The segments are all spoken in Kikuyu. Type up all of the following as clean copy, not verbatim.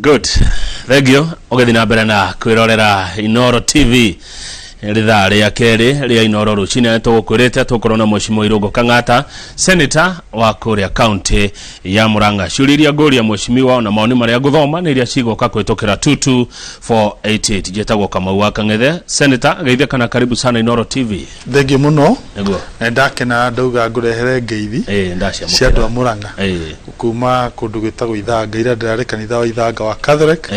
Good, thank you. Ũgĩthiĩ na mbere na kwĩrorera Inoro TV, rithaa rĩa kerĩ rĩa Inoro rũcinĩ. Tũgũkwĩrĩte tũkorwo na Mheshimiwa Irũngũ Kang'ata, senator wa kũrĩa kaunti ya Murang'a. Ciũria iria ngũria mheshimiwa na maoni marĩa ngũthoma nĩ iria cigũka kũhĩtũkĩra 22488. Njĩtagwo Kamau wa Kang'ethe. Senator, geithia kana karibu sana Inoro TV. Thengiũ mũno. Nĩguo. Na ndakena ndauga ngũrehere ngeithi cia andũ a Murang'a kuma kũndũ gwĩtagwo Ithanga. Ira ndĩrarĩ kanitha wa Ithanga wa Catholic.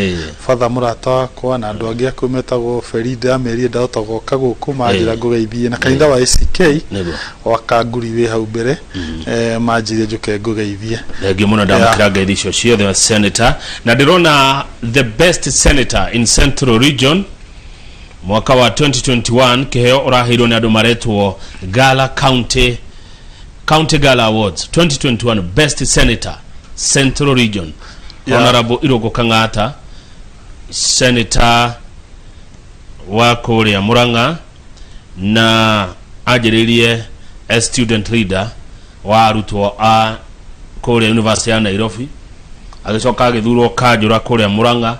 Father mũrata wakwa na andũ angĩ akũu metagwo Feri, ndĩramerire ndahota goka gũkũ manjĩra ngũgeithie, na kanitha wa ACK wa Kanguri wĩ hau mbere, manjĩire njũke ngũgeithie. Thengiũ mũno, ndamũkĩra ngeithi icio ciothe, senator. Na ndĩrona the best senator in Central Region mwaka wa 2021, kĩheo ũraheirwo nĩ andũ maretwo Gala County, County Gala Awards 2021, best senator Central Region. Honorable Irũngũ Kang'ata, senator wa kũrĩa Murang'a, na anjĩrĩirie as student leader wa arutwo a kũrĩa University ya Nairobi, agĩcoka agĩthurwo kanjũra kũrĩa Murang'a,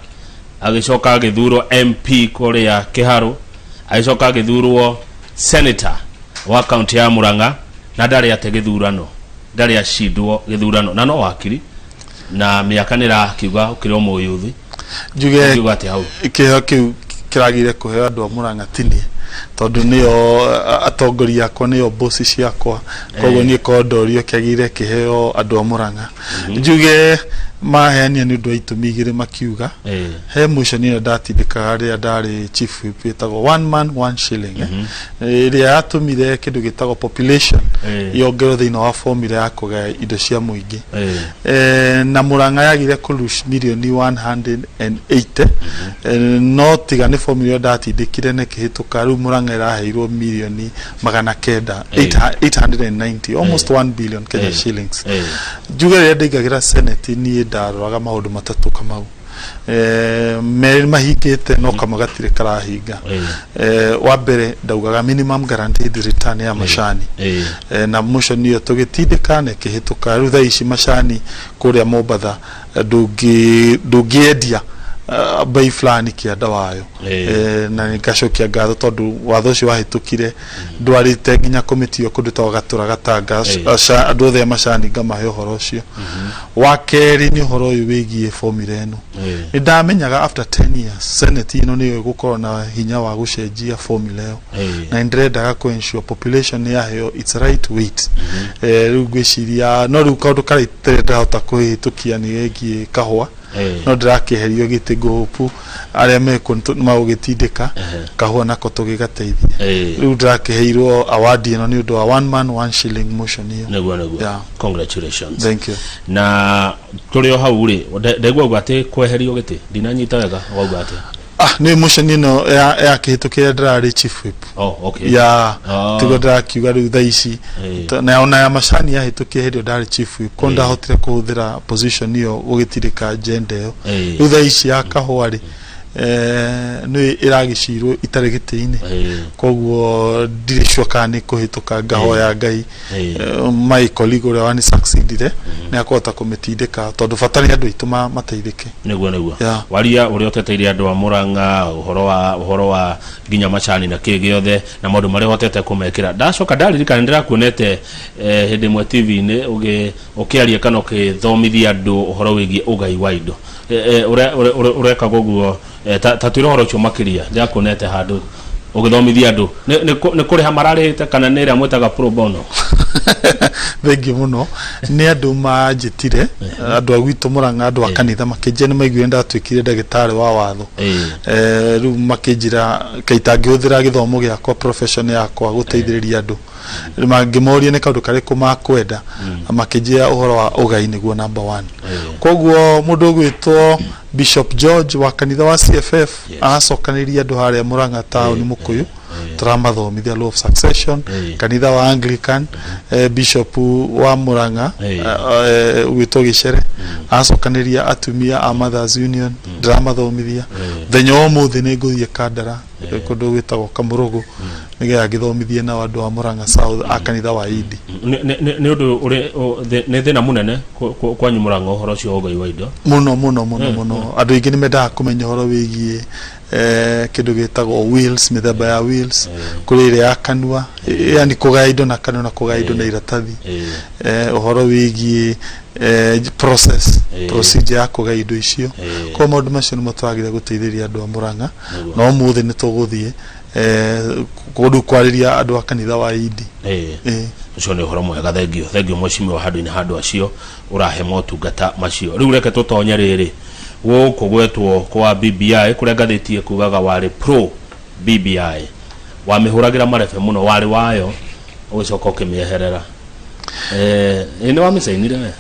agĩcoka agĩthurwo MP kũrĩa Kĩharũ, agĩcoka agĩthurwo senator wa kaunti ya Murang'a, na ndarĩ ate gĩthurano, ndarĩ acindwo gĩthurano, na no wakiri na mĩaka nĩ ĩrakiuga ũkĩrĩ o mũyuthi. Njuge Ũngiuga atĩa hau? Kĩheo kĩu kĩragĩire kũheo andũ a Murang'a tini tondũ nĩo atongoria akwa, nĩo bosi ciakwa, koguo niĩ korwo ndorio kĩagĩire kĩheo andũ a Murang'a. Njuge maheania nĩ ũndũ wa itũmi igĩrĩ makiuga. He motion ĩyo ndatindĩkaga rĩrĩa ndarĩ chief whip ĩtagwo one man one shilling, ĩrĩa yatũmire kĩndũ gĩtagwo population yongererwo thĩinĩ wa formula ya kũgaya indo cia mũingĩ. Na Murang'a yagire kũ mirioni 180, no tiga nĩ formula ĩyo ndatindĩkire na ĩkĩhĩtũka, rĩu Murang'a ĩraheirwo mirioni 900, 890, almost 1 billion Kenya shillings. Njuge rĩrĩa ndaingagĩra Senate niĩ ndaroraga maũndũ matatũ, Kamau. Merĩ mahingĩte no kamwe gatirĩ karahinga. Wa mbere ndaugaga minimum guaranteed return ya macani. Na motion ĩyo tũgĩtindĩka na ĩkĩhĩtũka. Rĩu thaa ici macani kũrĩa Mombatha ndũngĩendia bei fulani kĩanda wayo. Na ngacokia ngatho tondũ watho ũcio wahĩtũkire ndwarĩte nginya komiti ĩyo kũndũ ta Gatũra Gatanga, andũ othe a macani ngamahe ũhoro ũcio. Wa kerĩ nĩ ũhoro ũyũ wĩgiĩ formula ĩno. Nĩ ndamenyaga after 10 years Senate ĩno nĩyo ĩgũkorwo na hinya wa gũcenjia formula ĩyo, na nĩ ndĩrendaga kũ ensure population nĩ yaheo its right weight. Rĩu ngwĩciria no rĩu kaũndũ karĩa itarĩ ndahota kũhĩtũkia nĩ gegiĩ kahũa, no ndĩrakĩeherio gĩtĩ, ngũhũpu arĩa mekuo magũgĩtindĩka kahũa nako tũgĩgateithia. Rĩu ndĩrakĩheirwo award ĩno nĩ ũndũ wa one man one shilling motion ĩyo. Nĩguo. Congratulations. Thank you. Na tũrĩ o hau rĩ, ndaigua uga atĩ kweherio gĩtĩ, ndinanyita wega, wauga atĩ? Ah, nĩ motion ĩno ya kĩhĩtũkĩra ndĩrarĩ chief whip. Oh, okay. Ya tiguo ndĩrakiuga rĩu thaa ici. Na ona ya macani yahĩtũkire hĩndĩ ĩyo ndarĩ chief whip, koguo ndahotire kũhũthĩra position ĩyo gũgĩtirĩka agenda ĩyo. Rĩu thaa ici ya kahũa rĩ, nĩ ĩragĩcirwo itarĩ gĩtĩ-inĩ, koguo ndirĩ sure kana nĩ kũhĩtũka. Ngahoya Ngai my colleague ũrĩa wani succeedire nĩ akũhota kũmĩtindĩka tondũ bata nĩ andũ aitũ mateithĩke. Nĩguo. Waria ũrĩa ũteteire andũ a Murang'a, ũhoro wa nginya macani na kĩ gĩothe na maũndũ marĩa ũhotete kũmekĩra. Ndacoka ndaririkana nĩndĩrakuonete hĩndĩ ĩmwe TV-inĩ ũkĩaria kana ũkĩthomithia andũ ũhoro wĩgiĩ ũgai wa indo. Ũrekaga ũguo, ta twĩre ũhoro ũcio makĩria. Ndĩrakuonete handũ ũgĩthomithia andũ. Nĩ kũrĩha mararĩhĩte kana nĩ ĩrĩa mwĩtaga pro bono? Thengiũ mũno. Nĩ andũ manjĩtire, andũ a gwitũ Mũrang'a, andũ a kanitha, makĩnjĩra nĩ maiguire ndatuĩkire ndagĩtarĩ wa watho. Rĩu makĩnjĩra kaĩ itangĩhũthĩra gĩthomo gĩakwa, profession yakwa, gũteithĩrĩria andũ. Mangĩmoria nĩ kaũndũ karĩkũ makwenda, makĩnjĩra ũhoro wa ũgai nĩguo number one. Koguo mũndũ ũgwĩtwo Bishop George wa kanitha wa CFF aracokanĩria andũ harĩa Mũrang'a taũni Mũkũyũ, tũramathomithia law of succession. Kanitha wa Anglican, bishop wa Mũrang'a ũgwĩtwo Gĩcere aracokanĩria atumia a Mothers Union, ndĩramathomithia. Mũthenya wa ũmũthĩ nĩ ngũthiĩ Kandara, kũndũ gwĩtagwo Kamũrũgũ. Nĩgetha ngĩthomithie nao andũ a Murang'a South a kanitha wa Indi. Nĩ ũndũ ũrĩ nĩ thĩna mũnene kwanyu Murang'a ũhoro ũcio wa ũgai wa indo? Mũno mũno mũno mũno. Andũ aingĩ nĩ mendaga kũmenya ũhoro wĩgiĩ kĩndũ gĩtagwo wills, mĩthemba ya wills. Kũrĩ ĩrĩa ya kanua, yani kũgaya indo na kanua na kũgaya indo na iratathi. Ũhoro wĩgiĩ process, procedure ya kũgaya indo icio. Koguo maũndũ macio nĩmo tũragĩria gũteithĩrĩria andũ a Murang'a. Na ũmũthĩ nĩ tũgũthiĩ kũndũ kwarĩria andũ a kanitha wa Indi. Ũcio nĩ ũhoro mwega, thengio, thengio mheshimiwa handũ-inĩ ha andũ acio ũrahe motungata macio. Rĩu reke tũtonye rĩrĩ gũkũ gwetwo kwa BBI, kũrĩa ngathĩti ĩkugaga warĩ pro BBI, wamĩhũragĩra marebe mũno, warĩ wayo ũgĩcoka ũkĩmĩeherera. Ĩ nĩ wamĩcainire we?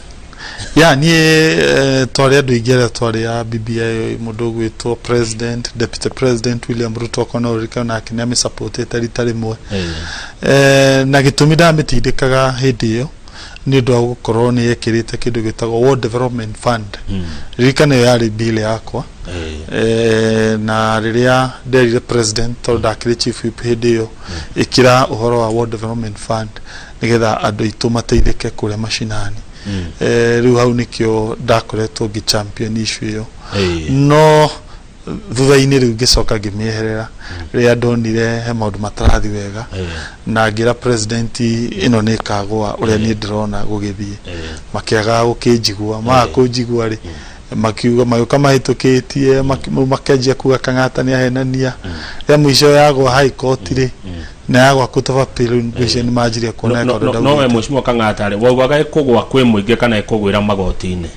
Ya, niĩ twarĩ andũ aingĩ arĩa twarĩ a BBI. Mũndũ ũgwĩtwo president, deputy president William Ruto, okorwo no ũririkane, nake nĩ amĩsupportĩte rita rĩmwe. Na gĩtũmi ndamĩtindĩkaga hĩndĩ ĩyo nĩ ũndũ wa gũkorwo nĩ yekĩrĩte kĩndũ gĩtagwo World Development Fund. Ririkana ĩyo yarĩ bill yakwa. Na rĩrĩa nderire president, tondũ ndakĩrĩ chief whip hĩndĩ ĩyo, ĩkĩra ũhoro wa World Development Fund nĩgetha andũ aitũ mateithĩke kũrĩa macinani. Rĩu hau nĩkĩo ndakoretwo ngĩ champion issue ĩyo. No thutha-inĩ rĩu ngĩcoka ngĩmĩeherera rĩrĩa ndonire he maũndũ matarathi wega, na ngĩra president ĩno nĩ ĩkagũa ũrĩa niĩ ndĩrona gũgĩthiĩ. Makĩaga gũkĩnjigua. Maga kũnjigua rĩ, makiuga magĩũka mahĩtũkĩtie, makĩanjia kuga Kang'ata nĩ ahenania. Rĩa mũico yagwa high court rĩ, na yagwa court of appeal, rĩu ngwĩciria nĩ manjirie kuona no, no, no we mheshimiwa Kang'ata rĩ, waugaga ĩkũgwa kwĩ mũingĩ kana ĩkũgwĩra magoti-inĩ?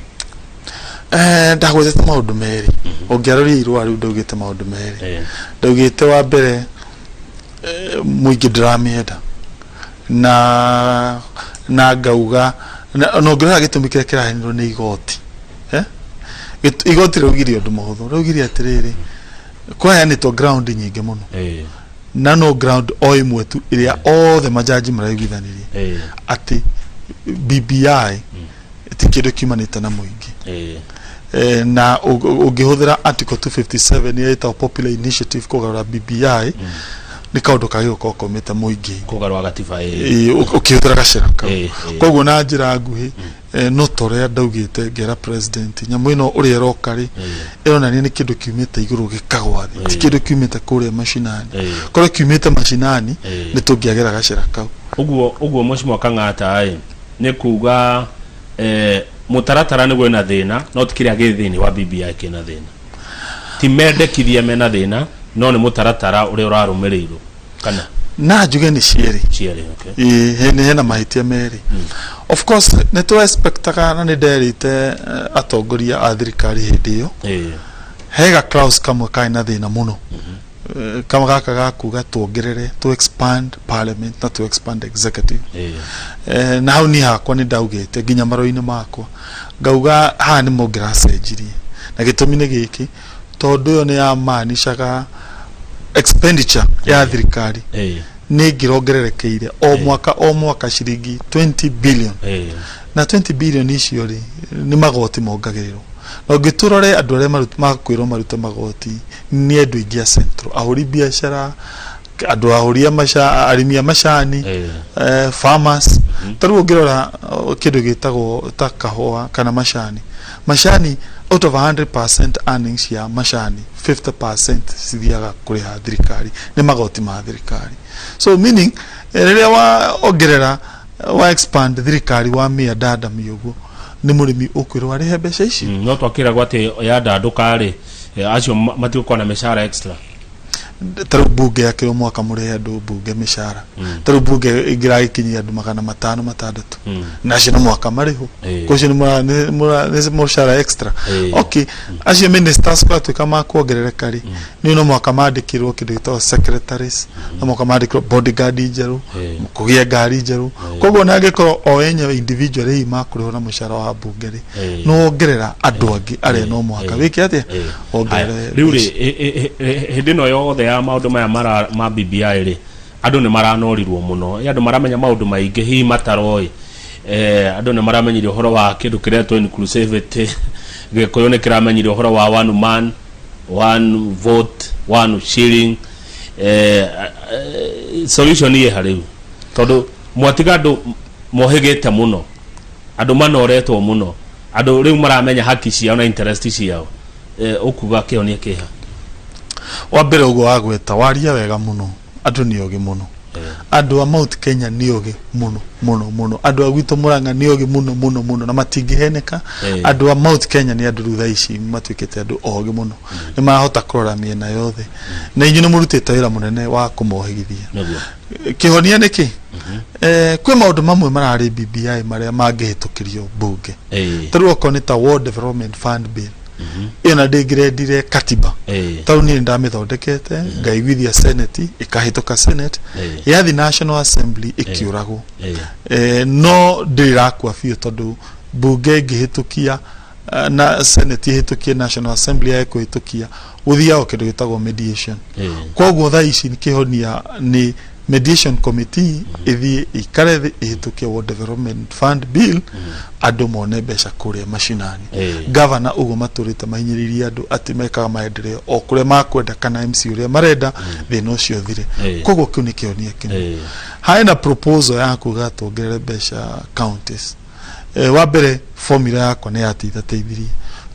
Ndagwetete maũndũ merĩ. Ũngĩaroria irũa rĩu, ndaugĩte maũndũ merĩ. Ndaugĩte wa mbere, mũingĩ ndũramĩenda, na ngauga na ũngĩrora gĩtũmi kĩrĩa kĩraheanirwo nĩ igoti, eh? Igoti rĩaugire ũndũ mũhũthũ, rĩaugire atĩrĩrĩ, kwaheanĩtwo ground nyingĩ mũno, na no ground o ĩmwe tu ĩrĩa othe majaji maraiguithanirie atĩ BBI ti kĩndũ kiumanĩte na mũingĩ. Na ũngĩhũthĩra article 257 ĩrĩa ĩtagwo popular initiative kũgarũra BBI, nĩ kaũndũ kagĩrĩirwo gũkorwo kaumĩte mũingĩ. Kũgarũra gatiba, ĩĩ. Ĩĩ, ũkĩhũthĩra gacĩra kau. Koguo na njĩra nguhĩ, no ta ũrĩa ndaugĩte ngera president, nyamũ ĩno ũrĩa ĩroka rĩ, ĩronania nĩ kĩndũ kiumĩte igũrũ gĩkagwa thĩ, ti kĩndũ kiumĩte kũrĩa macinani. Korwo kiumĩte macinani, nĩ tũngĩagera gacĩra kau. Ũguo mheshimiwa Kang'ata ĩ nĩ kuga mũtaratara nĩguo wĩna thĩna, no ti kĩrĩa gĩ thĩinĩ wa BBI kĩna thĩna, ti mendekithia mena thĩna, no nĩ mũtaratara ũrĩa ũrarũmĩrĩirwo, kana? Na njuge nĩ cierĩ. Cierĩ, okay. Ĩĩ, hena mahĩtia merĩ. Of course nĩ tũ expectaga, na nĩ nderĩte atongoria a thirikari hĩndĩ ĩyo, hega clause kamwe karĩ na thĩna mũno. Kamwe gaka ga kuga tuongerere, to expand parliament na to expand executive. Na hau niĩ hakwa nĩ ndaugĩte nginya marũa-inĩ makwa, ngauga haha nĩ mũngĩracenjirie, na gĩtũmi nĩ gĩkĩ, tondũ ĩyo nĩ yamaanishaga expenditure ya thirikari nĩ ĩngĩrongererekeire o mwaka o mwaka ciringi 20 billion. Na 20 billion icio rĩ, nĩ magoti mongagĩrĩrwo. Na ũngĩtũrore andũ arĩa makwĩrwo marute magoti nĩ andũ aingĩ a central, ahũri biacara, andũ ahũri a maca, arĩmi a macani, farmers. Ta rĩu ũngĩrora kĩndũ gĩtagwo ta kahũa kana macani, macani out of 100% earnings ya macani, 50% cithiaga kũrĩha thirikari, nĩ magoti ma thirikari. So meaning, rĩrĩa wa ongerera, wa expand thirikari, wa mĩandandamia ũguo, nĩ mũrĩmi ũkwĩrwo arĩhe mbeca ici. No twakĩragwo atĩ yandandũka rĩ, acio matigũkorwo na mĩcara extra. Ta rĩu bunge yakĩrwo mwaka mũrĩhe andũ bunge mĩcara. Ta rĩu bunge ĩngĩragĩkinyia andũ 500 600, na acio no mwaka marĩhwo. Kocio nĩ mũcara extra. Okay, acio ministers kwatuĩka makuongerereka rĩ, nĩ no mwaka mandĩkĩrwo kĩndũ gĩtagwo secretaries, no mwaka mandĩkĩrwo bodyguard njerũ, kũgĩe ngari njerũ. Koguo na angĩkorwo o enyewe individual hihi makũrĩhwo na mũcara wa bunge rĩ, no wongerera andũ angĩ arĩa no mũhaka wĩke atĩa, wongerere. Rĩu rĩ, hĩndĩ ĩno yothe ya maũndũ maya ma BBI rĩ, andũ nĩ maranorirwo mũno. Andũ maramenya maũndũ maingĩ hihi mataroĩ. Andũ nĩ maramenyire ũhoro wa kĩndũ kĩretwo inclusivity, Gĩkũyũ nĩ kĩramenyire ũhoro wa one man, one vote, one shilling. Solution ĩha rĩu, tondũ mwatiga andũ mohĩgĩte mũno, andũ manoretwo mũno, andũ rĩu maramenya haki ciao na interest ciao. Ũkuga kĩhonia kĩha? Wa mbere, ũguo wagweta waria wega mũno, andũ nĩ ogĩ mũno. Andũ a Mount Kenya nĩ ogĩ mũno mũno mũno, andũ a gwitũ Murang'a nĩ ogĩ mũno mũno mũno na matingĩheneka. Andũ a Mount Kenya nĩ andũ rĩu thaa ici matuĩkĩte andũ ogĩ mũno, nĩ marahota kũrora mĩena yothe, na inyuĩ nĩ mũrutĩte wĩra mũnene wa kũmohĩgithia. Kĩhonia nĩ kĩ? Kwĩ maũndũ mamwe mararĩ BBI marĩa mangĩhĩtũkĩrio mbunge. Ta rĩu okorwo nĩ ta Ward Development Fund Bill, ĩyo na ndĩngĩrendire katiba. Ta rĩu niĩ nĩndamĩthondekete, ngaiguithia Senate, ĩkahĩtũka Senate, yathi National Assembly ĩkĩũragwo. No ndĩrĩ ĩrakua biũ, tondũ mbunge ĩngĩhĩtũkia na Senate ĩhĩtũkie, National Assembly yage kũhĩtũkia, gũthiaga kĩndũ gĩtagwo mediation. Koguo thaa ici kĩhonia nĩ mediation committee ĩthiĩ ĩikare thĩ, ĩhĩtũkie Ward Development Fund Bill, andũ mone mbeca kũrĩa macinani. Gavana ũguo matũrĩte mahinyĩrĩirie andũ atĩ mekaga maendeleo o kũrĩa makwenda kana MC ũrĩa marenda, thĩna ũcio ũthire. Koguo kĩu nĩ kĩhonia kĩmwe. Harĩ na proposal ya kuga tuongerere mbeca counties. Wa mbere, formula yakwa nĩ yateithateithirie,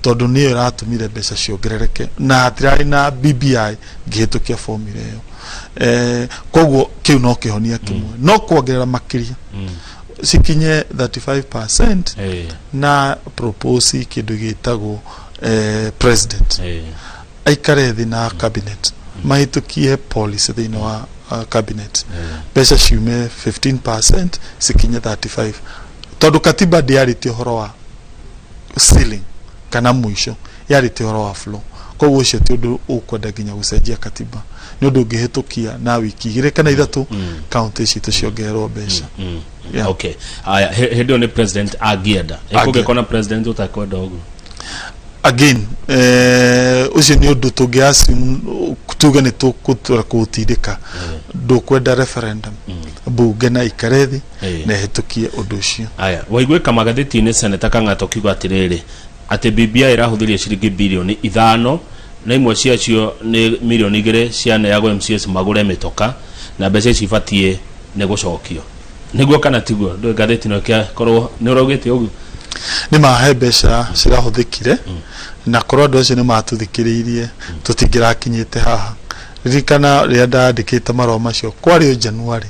tondũ nĩyo ĩratũmire mbeca ciongerereke na hatirarĩ na BBI ngĩhĩtũkia formula ĩyo. Koguo kĩu no kĩhonia kĩmwe, no kuongerera makĩria cikinye 35%. Na propose kĩndũ gĩtagwo president aikare thĩ na cabinet, mahĩtũkie policy thĩinĩ wa cabinet, mbeca ciume 15% cikinye 35, tondũ katiba ndĩarĩtie ũhoro wa ceiling kana mũico, yarĩtie ũhoro wa floor. Koguo ũcio ti ũndũ ũkwenda nginya gũcenjia katiba, nĩ ũndũ ũngĩhĩtũkia na wiki 2 kana 3, kaunti citũ ciongererwo mbeca. Yeah. Okay, aya, hĩndĩ ĩyo nĩ president angĩenda. Angĩenda. Kũngĩkorwo na president ũtakwenda ũguo? Again, ũcio nĩ ũndũ tũngĩ assume, tuge nĩ tũkũtura kũũtindĩka, ndũkwenda referendum, mbunge na ikare thĩ na ĩhĩtũkie ũndũ ũcio. Aya, waiguĩka magathĩti-inĩ Seneta Kang'ata ũkiuga atĩrĩrĩ, atĩ BBI ĩrahũthĩria ciringi birioni 5, na imwe ciacio nĩ mirioni 2 cianeagwo MCAs magũre mĩtoka, na mbeca ici ibatiĩ nĩ gũcokio. Nĩguo kana tiguo? Ndũĩ ngathĩti no ĩkorwo nĩ ũraugĩte ũguo. Nĩ mahe mbeca cirahũthĩkire, na korwo andũ acio nĩ matũthikĩrĩirie tũtingĩrakinyĩte haha. Ririkana rĩrĩa ndandĩkĩte marũa macio kwarĩ o January,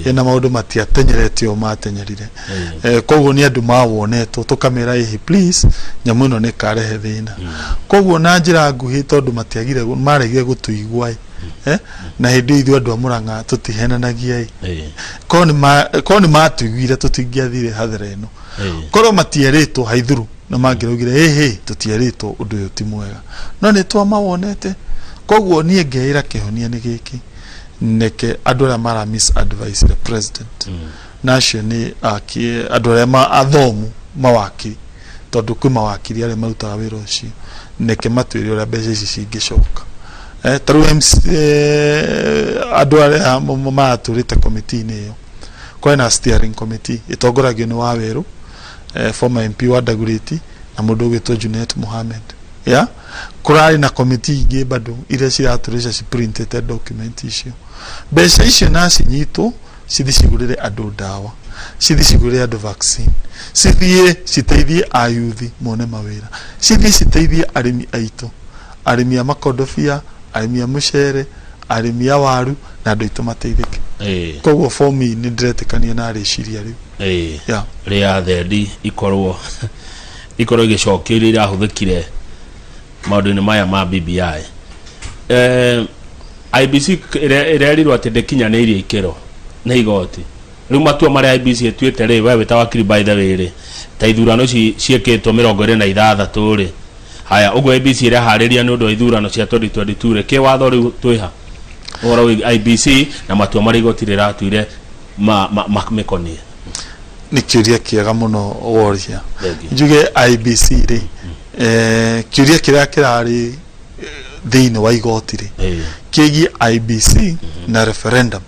ĩna maũndũ matiatenyeretio ũũ matenyerire. Koguo nĩ andũ mawonetwo tũkamera ĩhĩ, please, nyamũ ĩno nĩ ĩkarehe thĩna. Koguo na njĩra nguhĩ, tondũ matiagire maregire gũtũigua ĩ, na hĩndĩ ĩyo ithuĩ andũ a Mũrang'a tũtihenanagia ĩ. Korwo nĩ matũiguire tũtingĩathire hathara ĩno. Korwo matierĩtwo haithuru na mangĩraugire ĩhĩ, tũtierĩtwo ũndũ ũyũ ti mwega, no nĩ twamawonete. Koguo niĩ ngeĩra kĩhonia nĩ gĩkĩ: neke andũ arĩa mara misadvise the president, na acio nĩ andũ arĩa athomu, mawakiri, tondũ kwĩ mawakiri arĩa marutaga wĩra ũcio, neke matwĩre ũrĩa mbeca ici cingĩcoka. Ta rĩu MC, andũ arĩa maratũrĩte komiti-inĩ ĩyo, kwarĩ na steering committee ĩtongoragio nĩ Wawerũ, former MP wa Dagoretti, na mũndũ ũgwĩtwo Junet Mohamed. Yeah? Kũrarĩ na komiti ingĩ bado iria ciratũrĩca ciprintĩte document icio. Mbeca icio na cinyitwo cithi cigũrĩre andũ ndawa, cithi cigũrĩre andũ vaccine, cithiĩ citeithie ayuthi mone mawĩra, cithiĩ citeithie arĩmi aitũ, arĩmi a makondobia, arĩmi a mũcere, arĩmi a waru, na andũ aitũ mateithĩke. Koguo for me nĩ ndĩretĩkania na rĩciria rĩu. Yeah. Rĩa thendi ikorwo igĩcokio iria irahũthĩkire maũndũ-inĩ maya ma BBI. IEBC ĩrerirwo atĩ ndĩkinyanĩirie ikĩro nĩ igoti. Rĩu matua marĩa IEBC ĩtuĩte rĩ, we wĩ ta wakiri, by the way rĩ, ta ithurano ici ciĩkĩtwo 26 rĩ, haya ũguo IEBC ĩreharĩria nĩ ũndũ wa ithurano cia 2022 rĩ, kĩwatho rĩu twĩha ũhoro wĩgiĩ IEBC na matua marĩa igoti rĩratuire mĩkonie? Nĩ kĩũria kĩega mũno woria. Thank you. Njuge IEBC rĩ, kĩũria kĩrĩa kĩrarĩ thĩinĩ wa igoti rĩ, kĩgiĩ IEBC na referendum,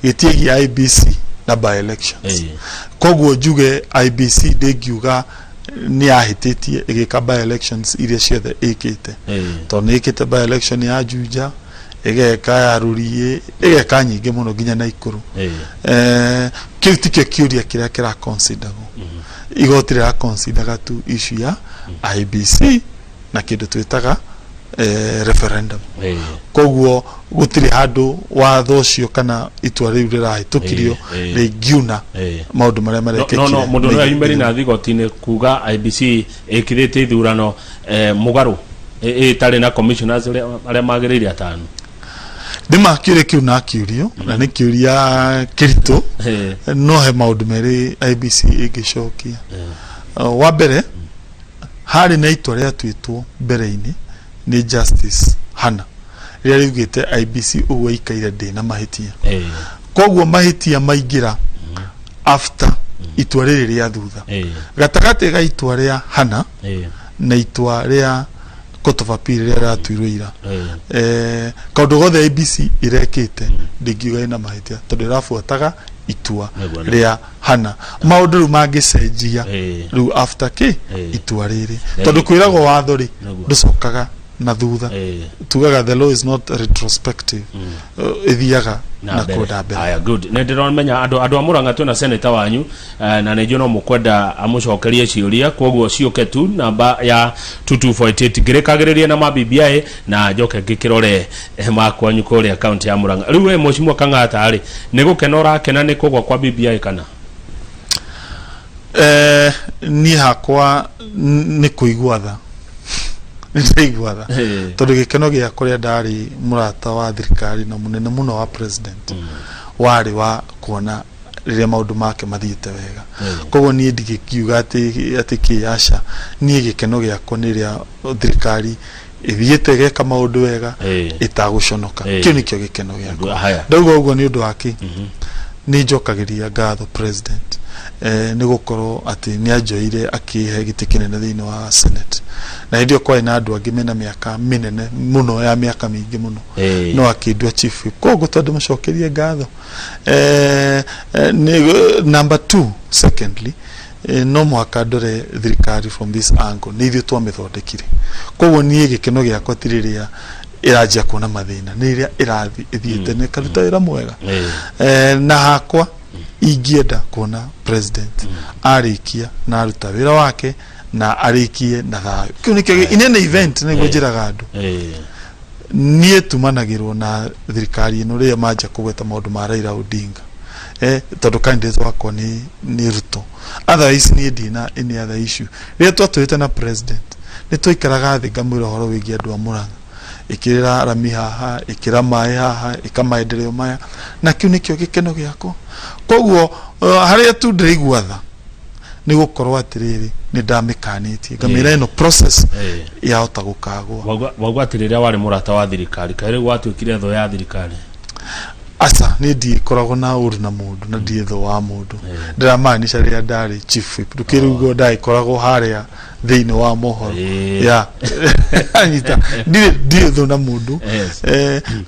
gĩtiĩgiĩ IEBC na by elections. Koguo njuge IEBC ndĩngiuga nĩ yahĩtĩtie ĩgĩka by elections iria ciothe ĩkĩte, tondũ nĩ ĩkĩte by election ya Juja, Ĩgeka ya Rũriĩ, ĩgeka nyingĩ mũno nginya Naikuru. Kĩu tikĩo kĩũria kĩrĩa kĩra consideragwo. Igoti rĩra consideraga tu issue ya IEBC na kĩndũ twĩtaga referendum. Koguo gũtirĩ handũ watho ũcio kana itua rĩu rĩrahĩtũkirio rĩngiuna maũndũ marĩa marekĩkire. No mũndũ no ayumĩri na thigoti-inĩ kuga IEBC ĩkithĩtie ithurano mũgarũ ĩtarĩ na commissioners arĩa magĩrĩire atano. Nĩma kĩũria kĩu nakiũrio na nĩ kĩũria kĩritũ, no he maũndũ merĩ IEBC ĩngĩcokia. Wa mbere, harĩ na itua rĩatuĩtwo mbere-inĩ nĩ Justice Hannah rĩrĩa riugĩte IEBC ũguo ĩikaire ndĩ na mahĩtia. Koguo mahĩtia maingĩra after itua rĩrĩ rĩa thutha. Gatagatĩ ga itua rĩa Hannah na itua rĩa Court of Appeal rĩrĩa rĩratuirwo ira, kaũndũ gothe IEBC ĩrekĩte ndingiuga ĩna mahĩtia tondũ ĩrabuataga itua rĩa Hannah. Maũndũ rĩu mangĩcenjia rĩu after kĩ itua rĩrĩ, tondũ kwĩragwo watho rĩ ndũcokaga na thutha. Tugaga the law is not retrospective, ĩthiaga na kũnda mbere. Aya, good. Nĩ ndĩramenya andũ a Murang'a twĩna senator wanyu, na nĩ njũĩ no mũkwenda amũcokerie ciũria, koguo ciũke tu namba ya 2248 ngĩrĩkagĩrĩria na ma BBI na njoke ngĩkĩrore makwanyu kũrĩa kaunti ya Murang'a. Rĩu we Mheshimiwa Kang'ata rĩ, nĩ gũkena ũrakena nĩ kũgwa kwa BBI kana? Niĩ hakwa nĩ kũigua tha, nĩ ndaigua tha tondũ gĩkeno gĩakwa rĩrĩa ndarĩ mũrata wa thirikari na mũnene mũno wa president warĩ wa kuona rĩrĩa maũndũ make mathiĩte wega. Koguo niĩ ndigĩkiuga atĩ kĩ, aca, niĩ gĩkeno gĩakwa nĩ rĩrĩa thirikari ĩthiĩte ĩgeka maũndũ wega ĩtagũconoka. Kĩu nĩkĩo gĩkeno gĩakwa. Ndauga ũguo nĩ ũndũ wa kĩ? Nĩ njokagĩria ngatho president nĩ gũkorwo atĩ nĩ anjoire akĩhe gĩtĩ kĩnene thĩinĩ wa Senate, na hĩndĩ ĩyo kwarĩ na andũ angĩ mena mĩaka mĩnene mũno ya mĩaka mĩingĩ mũno, no akĩndua chief whip. Koguo tondũ mũcokerie ngatho. Number two, secondly, no mũhaka ndore thirikari from this angle, nĩ ithuĩ twamĩthondekire. Koguo niĩ gĩkeno gĩakwa ti rĩrĩa ĩranjia kuona mathĩna, nĩ rĩrĩa ĩrathiĩ ĩthiĩte na ĩkaruta wĩra mwega. Na hakwa ingĩenda kuona president arĩkia na aruta wĩra wake na arĩkie na thayũ. Kĩu nĩkĩo in any event nĩguo njĩraga andũ. Niĩ tumanagĩrwo na thirikari ĩno rĩrĩa manjia kũgweta maũndũ ma Raila Odinga, tondũ candidate wakwa nĩ Ruto. Otherwise niĩ ndina any other issue. Rĩrĩa twatũrĩte na president nĩ twaikaraga thĩ ngamwĩra ũhoro wĩgiĩ andũ a Murang'a, ĩkĩrĩra rami haha, ĩkĩra maĩ haha, ĩka maendeleo maya, na kĩu nĩkĩo gĩkeno gĩakwa. Koguo harĩa tu ndĩraigua tha nĩ gũkorwo atĩrĩrĩ, nĩ ndamĩkanĩtie ngamĩra ĩno process yahota gũkagwa. Wauga atĩ rĩrĩa warĩ mũrata wa thirikari, kaĩ rĩu watuĩkire thũ ya thirikari? Aca, niĩ ndikoragwo na ũru na mũndũ na ndirĩ thũ wa mũndũ. Ndĩramaanisha rĩrĩa ndarĩ chief whip, ndũkĩrĩ ũguo ndagĩkoragwo harĩa thĩinĩ wa mohoro ya anyita, ndirĩ thũ na mũndũ.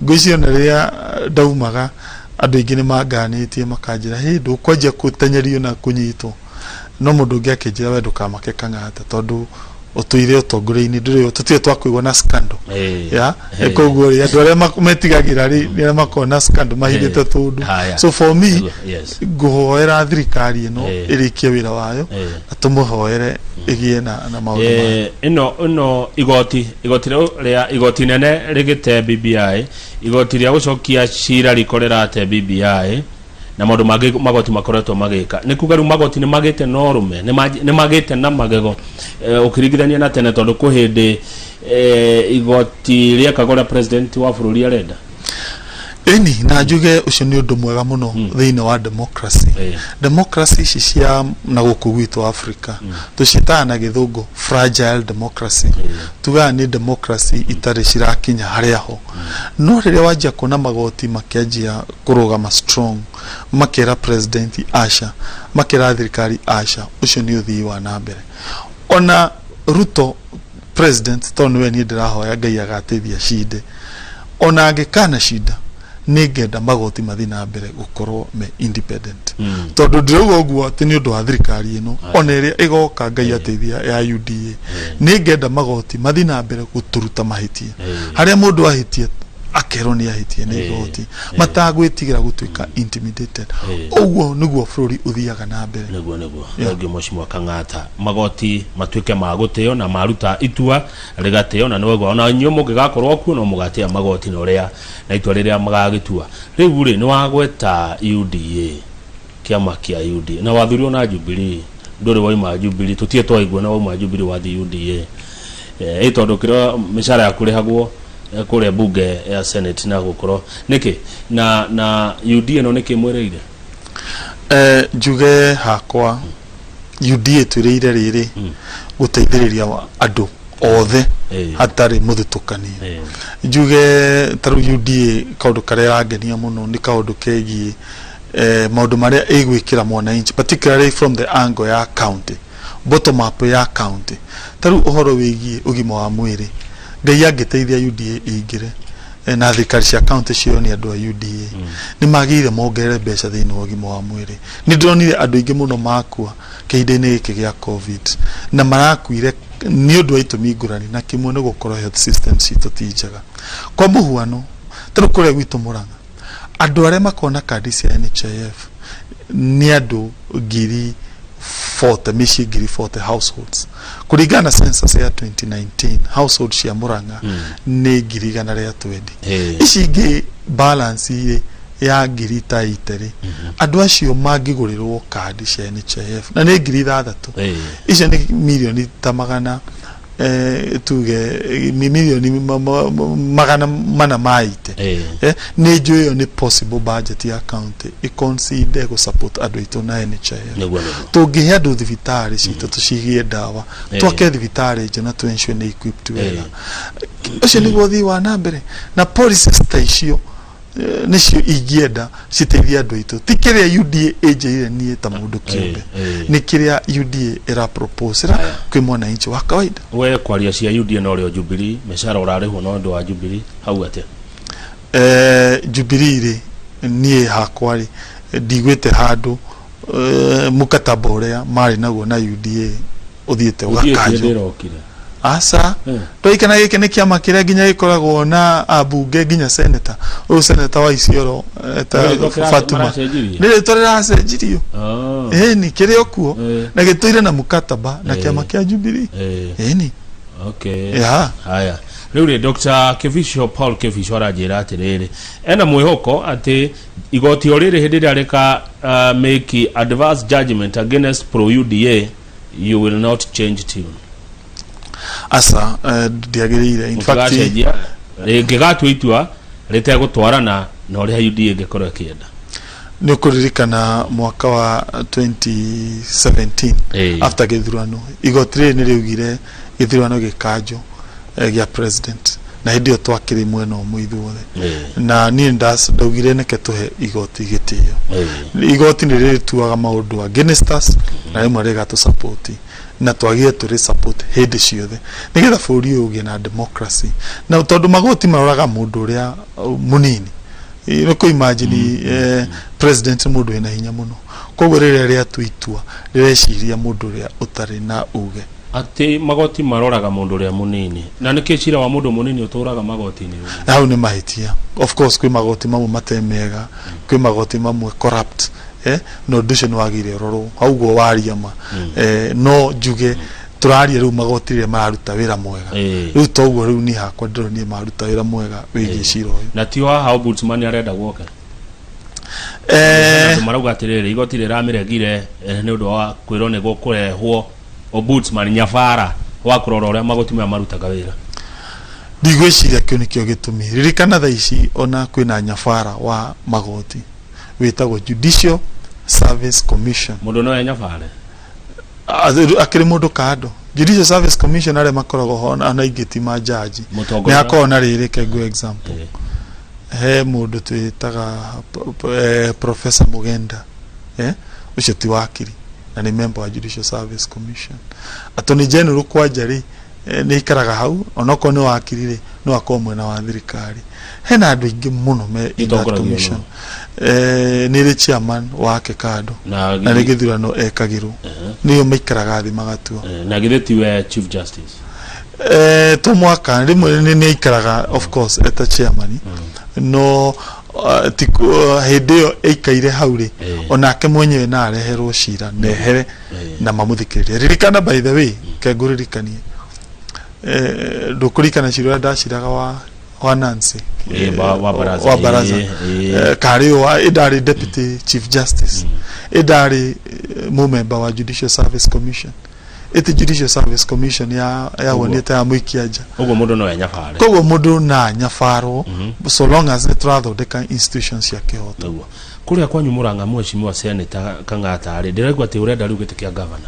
Ngwĩciria ona rĩrĩa ndaumaga andũ aingĩ nĩ manganĩtie makanjĩra hĩ ndũkwanjia gũtenyerio na kũnyitwo, no mũndũ ũngĩ akĩnjĩra we ndũkamake Kang'ata tondũ ũtũire ũtongoria-inĩ ndũrĩ tũtirĩ twakũigua na scandal. Ya, koguo rĩ andũ arĩa metigagĩra rĩ nĩ arĩa makoragwo na scandal mahithĩte tũndũ. So for me ngũhoera thirikari ĩno ĩrĩkie wĩra wayo na tũmũhoere ĩgĩe na maũndũ mayo. Ĩno igoti rĩa igoti nene rĩgĩte BBI, igoti rĩa gũcokia cira riko rĩrate BBI na maũndũ mangĩ magoti makoretwo magĩka, nĩ kuga rĩu magoti nĩ magĩte na ũrũme, nĩ magĩte na magego ũkĩringithania na tene, tondũ kwĩ hĩndĩ igoti rĩekaga ũrĩa president wa bũrũri arenda. Ĩni, na njuge ũcio nĩ ũndũ mwega mũno thĩinĩ wa democracy. Democracy ici cia na gũkũ gwitũ Africa tũciĩtaga na gĩthũngũ fragile democracy. Tugaga nĩ democracy itarĩ cirakinya harĩa ho, no rĩrĩa wanjia kuona magoti makĩanjia kũrũgama strong, makera president aca, makera thirikari aca, ũcio nĩ ũthii wa na mbere. Ona Ruto president, tondũ nĩwe niĩ ndĩrahoya Ngai agateithia cinde, ona angĩkana cinda nĩ ngenda magoti mathiĩ na mbere gũkorwo me independent, tondũ ndĩrauga ũguo atĩ nĩ ũndũ wa thirikari ĩno, ona ĩrĩa ĩgoka Ngai ateithia ya UDA, nĩ ngenda magoti mathiĩ na mbere gũtũruta mahĩtia. Harĩa mũndũ ahĩtia Akerwo nĩ ahĩtie nĩ igoti matagwĩtigĩra gũtuĩka intimidated. Ũguo nĩguo bũrũri ũthiaga na mbere. Nĩguo. Thengio, Mheshimiwa Kang'ata. Magoti matuĩke ma gũtĩo na maruta itua rĩgatĩo, na nĩwaigua ona inyuĩ mũngĩgakorwo kuo no mũgatĩa magoti na ũrĩa na itua rĩrĩa magagĩtua. Rĩu rĩ, nĩ wagweta UDA, kĩama kĩa UDA, na wathurirwo na Jubilee, ndũrĩ wauma Jubilee, tũtirĩ twaigua na wauma Jubilee wathiĩ UDA. Ĩ tondũ kĩrĩa mĩcara yaku rĩhagwo kũrĩa bunge ya Senate na gũkorwo nĩkĩ na UDA no nĩkĩ mwĩrĩire? Njuge hakwa UDA twĩrĩire rĩrĩ gũteithĩrĩria andũ othe hatarĩ mũthutũkanio. Njuge ta rĩu UDA kaũndũ karĩa ĩrangenia mũno nĩ kaũndũ kegiĩ maũndũ marĩa ĩgwĩkĩra mwananchi, particularly from the angle ya county, bottom up ya county. Ta rĩu ũhoro wĩgiĩ ũgima wa mwĩrĩ, Ngai angĩteithia UDA ĩingĩre na thirikari cia county cio nĩ andũ a UDA, nĩ magĩrĩire mongerere mbeca thĩinĩ wa ũgima wa mwĩrĩ. Nĩ ndĩronire andũ aingĩ mũno makua kĩhinda-inĩ gĩkĩ gĩa COVID, na marakuire nĩ ũndũ wa itũmi ngũrani, na kĩmwe nĩ gũkorwo health system citũ ti njega. Kwa mũhuano, ta rĩu kũrĩa gwitũ Mũrang'a, andũ arĩa makoragwo na kandi cia NHIF nĩ andũ 40,000, mĩciĩ 40,000, households. Kũringana na census ya 2019, household cia Mũrang'a nĩ 120,000. Ici ingĩ balance rĩ ya ngiri ta ite rĩ, andũ acio mangĩgũrĩrwo kandi cia NHIF na nĩ 6,000, icio nĩ mirioni ta magana tuge mirioni 400 ma ite. Nĩ njũĩ ĩyo nĩ possible budget ya county ĩconsider gũ support andũ aitũ na NHIF. Nĩguo. Tũngĩhe andũ thibitarĩ citũ tũcigie ndawa, twake thibitarĩ njerũ na tũ ensure nĩ equipped wega, ũcio nĩguo ũthii wa na mbere. Na policies ta icio nĩcio ingĩenda citeithie andũ aitũ, ti kĩrĩa UDA ĩnjĩrire niĩ ta mũndũ kĩũmbe, nĩ kĩrĩa UDA ĩra propose ra kwĩ mwananchi wa kawaida. We kwaria cia UDA no rĩo Jubilee, mĩcara ũrarĩhwo no ũndũ wa Jubilee hau atĩa? Jubilee rĩ, niĩ hakwa rĩ, ndigwĩte handũ mukataba ũrĩa marĩ naguo na UDA ũthiĩte ũthiĩtie ũgakanjwo. Ndĩrokire. Aca. Twaikana gĩkĩ nĩ kĩama kĩrĩa nginya gĩkoragwo na ambunge nginya senator, ũyũ senator wa Isiolo ta Nĩ rĩtwa Fatuma. Maracenjirie? Nĩ rĩtwa rĩracenjirio. Ĩni kĩrĩ o kuo na gĩtũire na mukataba na kĩama kĩa Jubilee. Ĩni. Okay. Haya, rĩu rĩ, Dr. Kibicho, Paul Kibicho aranjĩra atĩrĩrĩ, ena mwĩhoko atĩ igoti o rĩrĩ hĩndĩ ĩrĩa rĩka make adverse judgment against pro UDA, you will not change tune. Aca, ndiagĩrĩire, in fact. Mũtigacenjia rĩngĩgatua itua rĩtegũtwarana na ũrĩa UDA ĩngĩkorwo ĩkĩenda. Nĩ ũkũririkana mwaka wa 2017, after gĩthurano, igoti rĩrĩ nĩ rĩaugire gĩthurano gĩkanjwo gĩa president, na hĩndĩ ĩyo twakĩrĩ mwena ũmwe ithuothe, na niĩ ndaugire neke tũhe igoti gĩtĩo. Igoti nĩ rĩtuaga maũndũ against us na rĩmwe rĩgatũ support, na twagire tũrĩ support hĩndĩ ciothe nĩgetha bũrũri ũyũ ũgĩe na democracy, na tondũ magoti maroraga mũndũ ũrĩa mũnini. Nĩ kũ imagine president nĩ mũndũ wĩna hinya mũno, koguo rĩrĩa rĩatua itua rĩreciria mũndũ ũrĩa ũtarĩ na uge. Atĩ magoti maroraga mũndũ ũrĩa mũnini, na nĩkĩ cira wa mũndũ mũnini ũtũraga magoti-inĩ ũguo? Hau nĩ mahĩtia. Of course kwĩ magoti mamwe mate mega, kwĩ magoti mamwe corrupt, na ũndũ ũcio nĩ wagĩrĩire ũrorwo hau ũguo waria ma. No njuge tũraria rĩu magoti rĩrĩa mararuta wĩra mwega. Rĩu toguo rĩu niĩ hakwa ndĩronire maruta wĩra mwega wĩgiĩ cira ũyũ. Na tio haha ombudsman arenda gwoka? Andũ marauga atĩrĩrĩ, igoti rĩramĩregire nĩ ũndũ wa kwĩrwo nĩ gũkũrehwo ombudsman nyabara wa kũrora ũrĩa magoti maya marutaga wĩra. Ndigwĩciria kĩu nĩkĩo gĩtũmi. Ririkana thaa ici ona kwĩna nyabara wa magoti wĩtagwo Judicial Service Commission. Mũndũ no enyabare? Akĩrĩ mũndũ kando. Judicial Service Commission arĩa makoragwo ho ona aingĩ ti majaji. Nĩ Mũtongoria hakoragwo na rĩrĩ, reke ngũhe example. He mũndũ twĩtaga Professor Mugenda, ũcio ti wakiri na nĩ member wa Judicial Service Commission. Attorney General kwanja rĩ, nĩ aikaraga hau, onokorwo nĩ wakiri rĩ, no akorwo mwena wa thirikari. Hena andũ aingĩ mũno me in that Ĩtongoragio commission. Nĩ ĩrĩ chairman wake kando na na nĩ gĩthurano ekagĩrwo, nĩo maikaraga thĩ magatua. Na githĩ tiwe chief justice? To mwaka rĩmwe nĩ aikaraga, of course, eta chairman, no ti hĩndĩ ĩyo aikaire hau rĩ, onake mwenyewe na areherwo cira nehere na mamũthikĩrĩrie. Ririkana, by the way, ke ngũririkanie, ndũkũririkana cira ũrĩa ndaciraga wa Nancy? Wa Baraza. Wa Baraza. Karĩ wa ĩndarĩ deputy chief justice, ĩndarĩ mũmemba wa Judicial Service Commission, ĩti Judicial Service Commission ya yawonete ya mũikia nja. Ũguo mũndũ no enyabare. Koguo mũndũ na nyabarwo so long as nĩ tũrathondeka institutions cia kĩhoto. Nĩguo kũrĩa kwanyu Mũrang'a, mheshimiwa Senator Kang'ata rĩ, ndĩraigua atĩ ũrenda rĩu gĩtĩ kĩa gavana,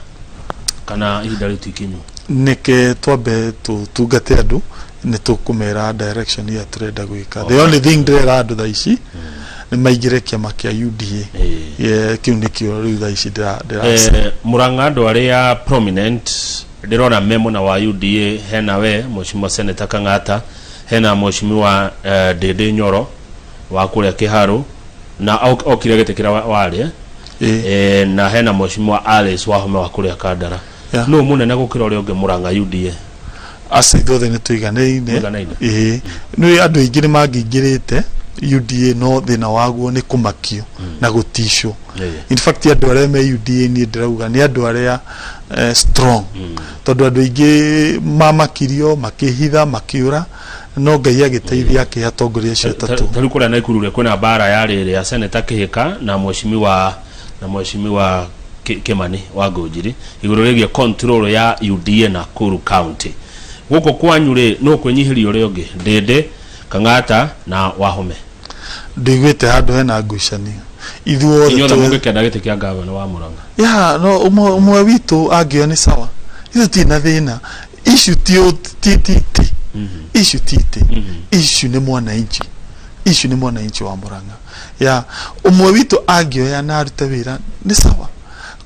kana ihinda rĩu ti ikinyu? Nĩke twambe tũtungate andũ, nĩ tũkũmera direction ĩrĩa tũrenda gwĩka. The only thing ndĩrera andũ thaa ici nĩ maingĩre kĩama kĩa UDA. Yeah, kĩu nĩkĩo rĩu thaa ici ndĩra Mũrang'a andũ arĩa prominent ndĩrona me mwena wa UDA, hena we mheshimiwa Senator Kang'ata, hena mheshimiwa Ndĩndĩ Nyoro wa kũrĩa Kĩharũ na okire gĩtĩ kĩrĩa warĩ. Na hena mheshimiwa Alice Wahome wa kũrĩa Kandara. Nũ mũnene gũkĩra ũrĩa ũngĩ Mũrang'a UDA? Aca, ithuothe nĩ tũiganaine. Mũiganaine. Ĩĩ, nĩ andũ aingĩ nĩ mangĩingĩrĩte UDA, no thĩna waguo nĩ kũmakio na gũticwo. In fact, andũ arĩa me UDA, niĩ ndĩrauga nĩ andũ arĩa strong, tondũ andũ aingĩ mamakirio, makĩhitha, makĩũra, no Ngai agĩteithia akĩhe atongoria acio atatũ. Ta rĩu kũrĩa Naikuru rĩ, kwĩna mbara ya rĩrĩ ya Senator Kĩhĩka na mheshimiwa Kimani wa Ngũnjiri igũrũ rĩgiĩ control ya UDA Nakuru County. Gũkũ kwanyu rĩ, nũ kwĩnyihĩria ũrĩa ũngĩ, Ndĩndĩ Kang'ata na Wahome? Ndiguĩte handũ hena ngucanio, ithuothe Inyuothe mũngĩkenda gĩtĩ kĩa gavana wa Murang'a. Ya, no ũmwe witũ angĩo nĩ sawa, ithuĩ tirĩ na thĩna. Issue ti ti ti issue ti issue nĩ mwananchi, issue nĩ mwananchi wa Murang'a. Ya, ũmwe witũ angĩoya na arute wĩra nĩ sawa.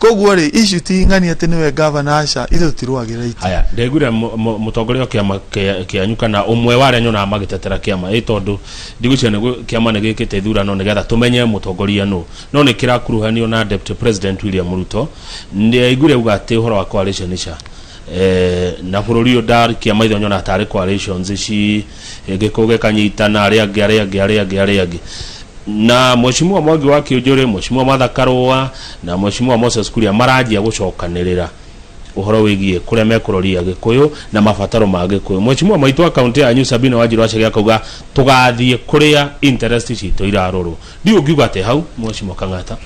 Koguo rĩ, issue ti ng'ani atĩ nĩwe gavana, aca, ithuĩ tũtirũagĩrĩra itĩ. Haya, ndegwire mũtongoria wa kĩama kĩanyu kana ũmwe wa arĩa nyonaga magĩtetera kĩama ĩ, tondũ ndigwĩciria nĩ kĩama nĩ gĩkĩte ithurano nĩgetha tũmenye mũtongoria nũ, no nĩ kĩrakuruhanio na Deputy President William Ruto. Nĩaiguire auga atĩ ũhoro wa coalition ica na bũrũri ũyũ ndarikia maitho nyonaga tarĩ coalitions ici gĩkũ gĩkanyitana, arĩa angĩ, arĩa angĩ, arĩa angĩ, arĩa angĩ, na mheshimiwa Mwangi wa Kĩũnjũrĩ, mheshimiwa Martha Karũa na mheshimiwa Moses Kuria maranjia gũcokanĩrĩra ũhoro wĩgiĩ kũrĩa mekũroria Gĩkũyũ na mabataro ma Gĩkũyũ. Mheshimiwa maitũ wa kaunti yanyu Sabina Wanjiru Wacege akauga tũgathiĩ kũrĩa interest citũ irarorwo. Ndiũ ũngiuga atĩ hau, mheshimiwa Kang'ata?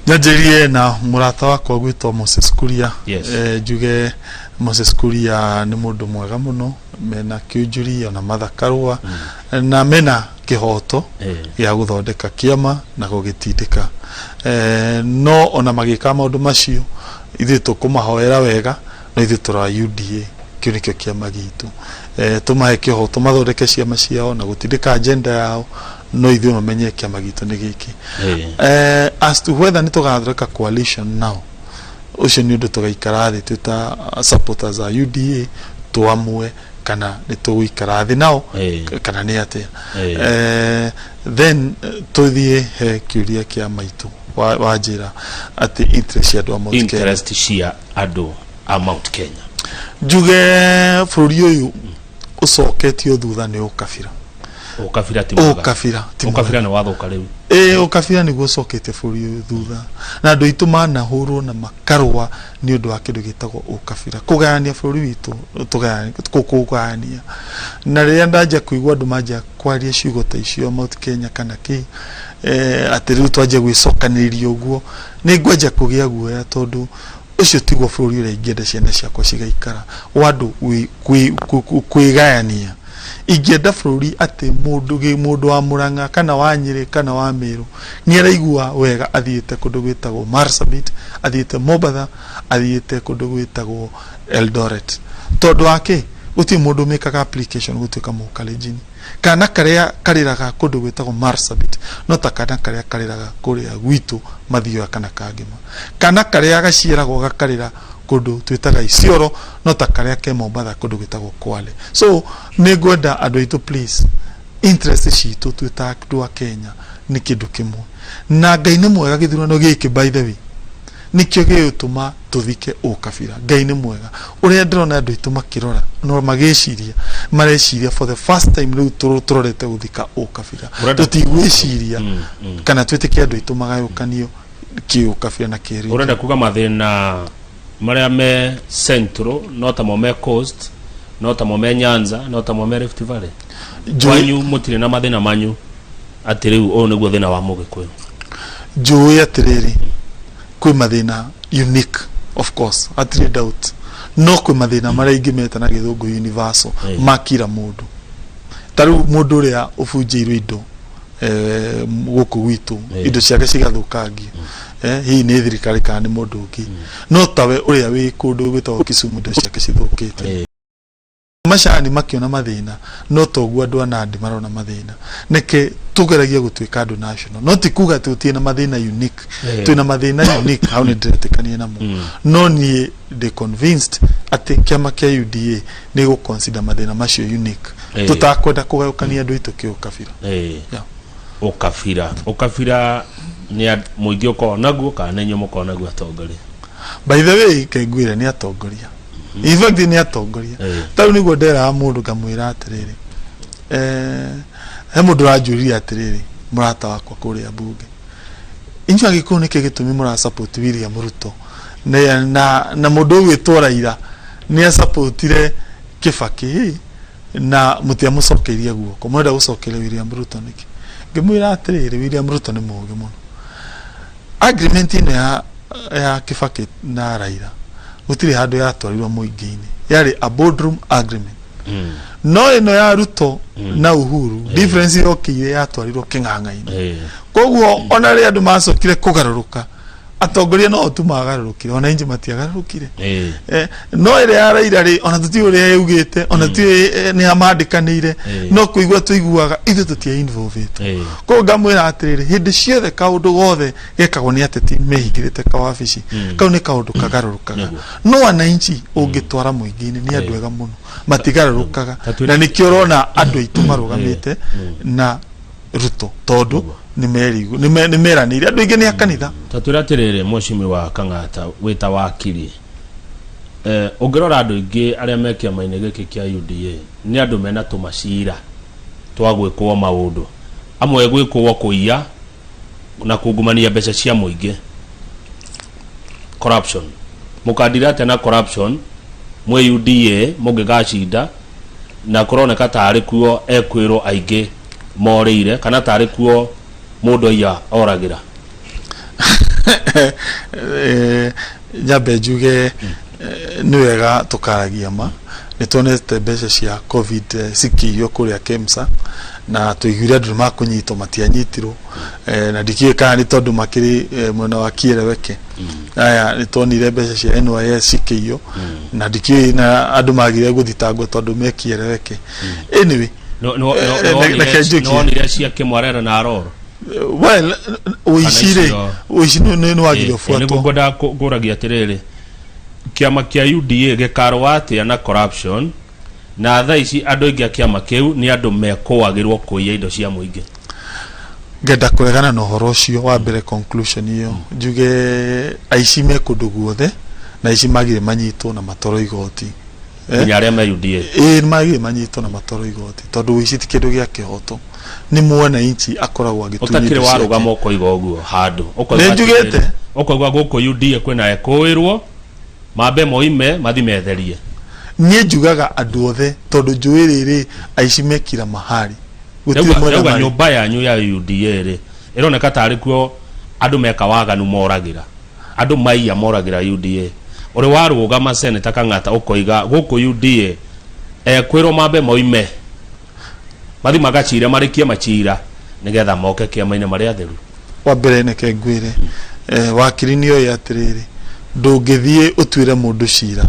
Nyanjĩrie na mũrata wakwa gwĩtwo Moses Kuria. Njuge Moses Kuria nĩ mũndũ mwega mũno, mena Kĩũnjũri ona Martha Karũa, na mena kĩhoto gĩa gũthondeka kĩama na gũgĩtindĩka. No ona magĩka maũndũ macio, ithuĩ tũkũmahoera wega, no ithuĩ tũra UDA, kĩu nĩkĩo kĩama gitũ. Tũmahe kĩhoto mathondeke ciama ciao na gũtindĩka agenda yao, no ithuĩ mamenye kĩama gitũ nĩ gĩkĩ. As to whether nĩ tũgathondeka coalition now, ũcio nĩ ũndũ tũgaikara thĩ twĩ ta supporters a UDA tuamue kana nĩ tũgũikara thĩ nao kana nĩ atĩa. Then tũthiĩ he kĩũria kĩa maitũ wanjĩra atĩ interest cia andũ a Mount Kenya. Interest cia andũ a Mount Kenya. Njuge bũrũri ũyũ ũcoketio thutha nĩ ũkabira. Ũkabira ti mwega. Ũkabira ti ũkabira mwega. Nĩ wathũka rĩu. Ĩĩ, ũkabira nĩguo ũcoketie bũrũri ũyũ thutha, na andũ aitũ manahũrwo na makarũa nĩ ũndũ wa kĩndũ gĩtagwo ũkabira, kũgayania bũrũri witũ, kũgayania. Na rĩrĩa ndanjia kũigua andũ manjia kwaria ciugo ta icio, Mount Kenya kana kĩ, atĩ rĩu twanjia gwĩcokanĩrĩria ũguo, nĩ ngwanjia kũgĩa guoya, tondũ ũcio tiguo bũrũri ũrĩa ingĩenda ciana ciakwa cigaikara, wa andũ kwĩgayania. Ingĩenda bũrũri atĩ mũndũ wa Murang'a kana wa Nyĩrĩ kana wa Meru nĩ araigua wega athiĩte kũndũ gwĩtagwo Marsabit, athiĩte Mombatha, athiĩte kũndũ gwĩtagwo Eldoret, tondũ wa kĩ? Gũtirĩ mũndũ ũmĩkaga application gũtuĩka mũkalenjini. Kana karĩa karĩraga kũndũ gwĩtagwo Marsabit no ta kana karĩa karĩraga kũrĩa gwitũ Mathioya kana Kangema. Kana karĩa gaciaragwo gakarĩra kũndũ twĩtaga Isiolo no ta karĩa ke Mombatha kũndũ gwĩtagwo Kwale. So nĩ ngwenda andũ aitũ, please, interest citũ twĩ ta andũ a Kenya nĩ kĩndũ kĩmwe. Na Ngai nĩ mwega, gĩthurano gĩkĩ, by the way, Nĩkĩo gĩgũtũma tũthike ũkabira. Ngai nĩ mwega. Ũrĩa ndĩrona andũ aitũ makĩrora na magĩciria, mareciria for the first time rĩu tũrorete gũthika ũkabira. Ũrenda- Tũtigwĩciria kana twĩtĩkie andũ aitũ magayũkanio kĩũkabira na kĩrĩnja. Ũrenda kuga mathĩna marĩa me Central no tamo me Coast, no tamo me Nyanza, no tamo me Rift Valley? Kwanyu mũtirĩ na mathĩna manyu atĩ rĩu ũyũ nĩguo thĩna wa Mũgĩkũyũ? Njũĩ atĩrĩrĩ, kwĩ mathĩna unique, of course, hatirĩ doubt, no kwĩ mathĩna marĩa ingĩmeta na gĩthũngũ universal, ma kila mũndũ. Ta rĩu mũndũ ũrĩa ũbunjĩirwo indo gũkũ gwitũ, indo ciake cigathũkangio, hihi nĩ thirikari kana nĩ mũndũ ũngĩ, no tawe ũrĩa wĩ kũndũ gwĩtagwo Kisumu indo ciake cithũkĩte. Macani makĩona mathĩna no toguo andũ a Nandi marona mathĩna. Nĩkĩ tũgeragia gũtuĩka andũ national, no ti kuga atĩ gũtirĩ na mathĩna unique. Twĩna mathĩna unique, hau nĩ ndĩretĩkania namo, no niĩ ndĩ convinced atĩ kĩama kĩa UDA nĩ gũ consider mathĩna macio unique, tũtakwenda kũgayũkania andũ aitũ kĩũkabira. Yeah. Ũkabira nĩ mũingĩ ũkoragwo naguo kana nĩ inyuĩ mũkoragwo naguo atongoria? By the way, kengwĩre nĩ atongoria. In fact nĩ atongoria. Tarĩu nĩguo nderaga mũndũ ngamwĩra atĩrĩrĩ, he mũndũ ũranjũririe atĩrĩrĩ, mũrata wakwa kũrĩa mbunge, inyuĩ Agĩkũyũ nĩkĩ gĩtũmi mũra support William Ruto na mũndũ ũgwĩtwo Raila nĩ asupportire Kibaki na mũtiamũcokeirie guoko, mũrenda gũcokeria William Ruto nĩkĩ? Ngĩmwĩra atĩrĩrĩ, William Ruto nĩ mũũgĩ mũno. Agreement ĩno ya Kibaki na Raila gũtirĩ handũ yatwarirwo mũingĩ-inĩ, yarĩ a boardroom agreement. No ĩno ya Ruto na Uhuru, difference yokĩire yatwarirwo kĩng'ang'a-inĩ. Koguo ona rĩrĩa andũ macokire kũgarũrũka, atongoria no tu magarũrũkire, ona inji matiagarũrũkire. No ĩrĩa ya Raila rĩ, ona tũtiũĩ ũrĩa yaugĩte, ona tũtiũĩ nĩ amandĩkanĩire, no kũigua tũiguaga ithuĩ tũtia involved. Koguo ngamwĩra atĩrĩrĩ, hĩndĩ ciothe kaũndũ gothe gekagwo nĩ ateti mehingĩrĩte kawabici, kau nĩ kaũndũ kagarũrũkaga. No wananchi ũngĩtwara mũingĩ-inĩ nĩ andũ ega mũno, matigarũrũkaga. Na nĩkĩo ũrona andũ aitũ marũgamĩte na Ruto, tondũ nĩ meranĩire. Andũ aingĩ nĩ a kanitha. Ta twĩra atĩrĩrĩ, Mheshimiwa Kang'ata, wĩ ta wakiri, ũngĩrora andũ aingĩ arĩa me kĩama-inĩ gĩkĩ kĩa UDA nĩ andũ mena tũmacira twa gwĩkwo maũndũ, amwe gwĩkwo kũiya na kungumania mbeca cia mũingĩ, corruption. Mũkandira atĩa na corruption mwĩ UDA mũngĩgacinda, na kũroneka tarĩ kuo ekwĩrwo aingĩ morĩire kana tarĩ kuo mũndũ aiya oragĩra? Nyambe njuge, nĩ wega tũkaragia ma. Nĩ tuonete mbeca cia COVID cikĩiywo kũrĩa KEMSA, na tũiguire andũ nĩ makũnyitwo, matianyitirwo, na ndikĩũĩ kana nĩ tondũ makĩrĩ mwena wa Kieleweke. Aya, nĩ tuonire mbeca cia NYS cikĩiywo, na ndikĩũĩ na andũ magire gũthitangwo tondũ me Kieleweke. Anyway, reke njũkie. Nĩwonire cia Kĩmwarere na Aroro? Well, ũici rĩ, ũici nĩ wagire nĩguo ũbuatwo. Ngwendaga kũragia atĩrĩrĩ, kĩama kĩa UDA gĩkarũa atĩa na corruption, na thaa ici andũ aingĩ a kĩama kĩu nĩ andũ mekũagĩrwo kũiya indo cia mũingĩ? Ngenda kũregana na ũhoro ũcio wa mbere, conclusion ĩyo. Njuge aici me kũndũ guothe, na aici magire manyitwo na matwarwo igoti. Nginya arĩa me UDA? Ĩĩ, nĩ magire manyitwo na matwarwo igoti, tondũ ũici ti kĩndũ gĩa kĩhoto. Nĩ mwananchi akoragwo agĩtunywo ũtakĩrĩ indo ciake. Warũgama ũkoiga ũguo handũ ũkoiga Nĩ njugĩte. atĩrĩrĩ, ũkoiga gũkũ UDA kwĩna ekũĩrwo mambe moime mathi metherie. Niĩ njugaga andũ othe, tondũ njũĩ rĩrĩ, aici mekira mahari, gũtirĩ mwena Ndauga marĩ. Nyũmba yanyu ya UDA rĩ, ĩroneka tarĩ kuo andũ meka waganu moragĩra, andũ maiya moragĩra UDA. Ũrĩ warũgama, Senator Kang'ata, ũkoiga gũkũ UDA ekwĩrwo mambe moime mathi magacire marĩkie macira nĩgetha moke kĩama-inĩ marĩ atheru? Wa mbere, neke ngwĩre, wakiri nĩ oĩ atĩrĩrĩ, ndũngĩthiĩ ũtuĩre mũndũ cira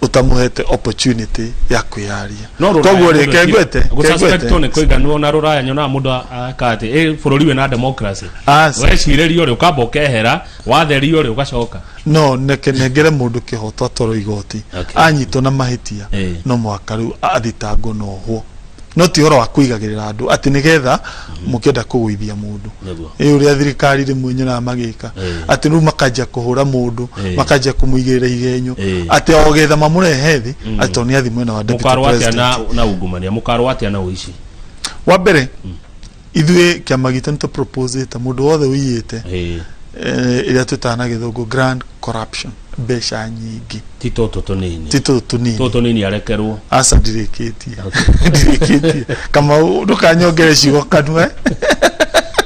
ũtamũhete opportunity ya kwĩyaria. No rũraya Koguo rĩ, mũndũ kengwete gũsuspectwo nĩ kũiganwo na rũraya nyonaga mũndũ aka atĩ bũrũri wĩna democracy. Aca. Wecirĩrio rĩ, ũkamba ũkehera, watherio rĩ, ũgacoka. No neke nengere mũndũ kĩhoto atwarwo igoti. Anyitwo na mahĩtia, no mũhaka rĩu athitangwo na ohwo. No ti ũhoro wa kũigagĩrĩra andũ atĩ nĩgetha mũkĩenda kũgũithia mũndũ. Nĩguo. Ĩ ũrĩa thirikari rĩmwe nyonaga magĩka, atĩ rĩu makanjia kũhũra mũndũ, makanjia kũmũigĩrĩra igenyo, atĩ o getha mamũrehe thĩ, atĩ tondũ nĩ athiĩ mwena wa deputy Mũkarũa atĩa president. na ungumania? Mũkarũa atĩa na ũici? Wa mbere, ithuĩ kĩama gitũ nĩ tũproposĩte mũndũ wothe ũiyĩte, ĩrĩa twĩtaga na gĩthũngũ grand corruption, mbeca nyingĩ. Ti tũtũ tũnini. Ti tũtũ tũnini. Tũtũ tũnini arekerwo. Aca, ndirĩkĩtie, ndirĩkĩtie. Kamau, ndũkanyongere ciugo kanua, eh.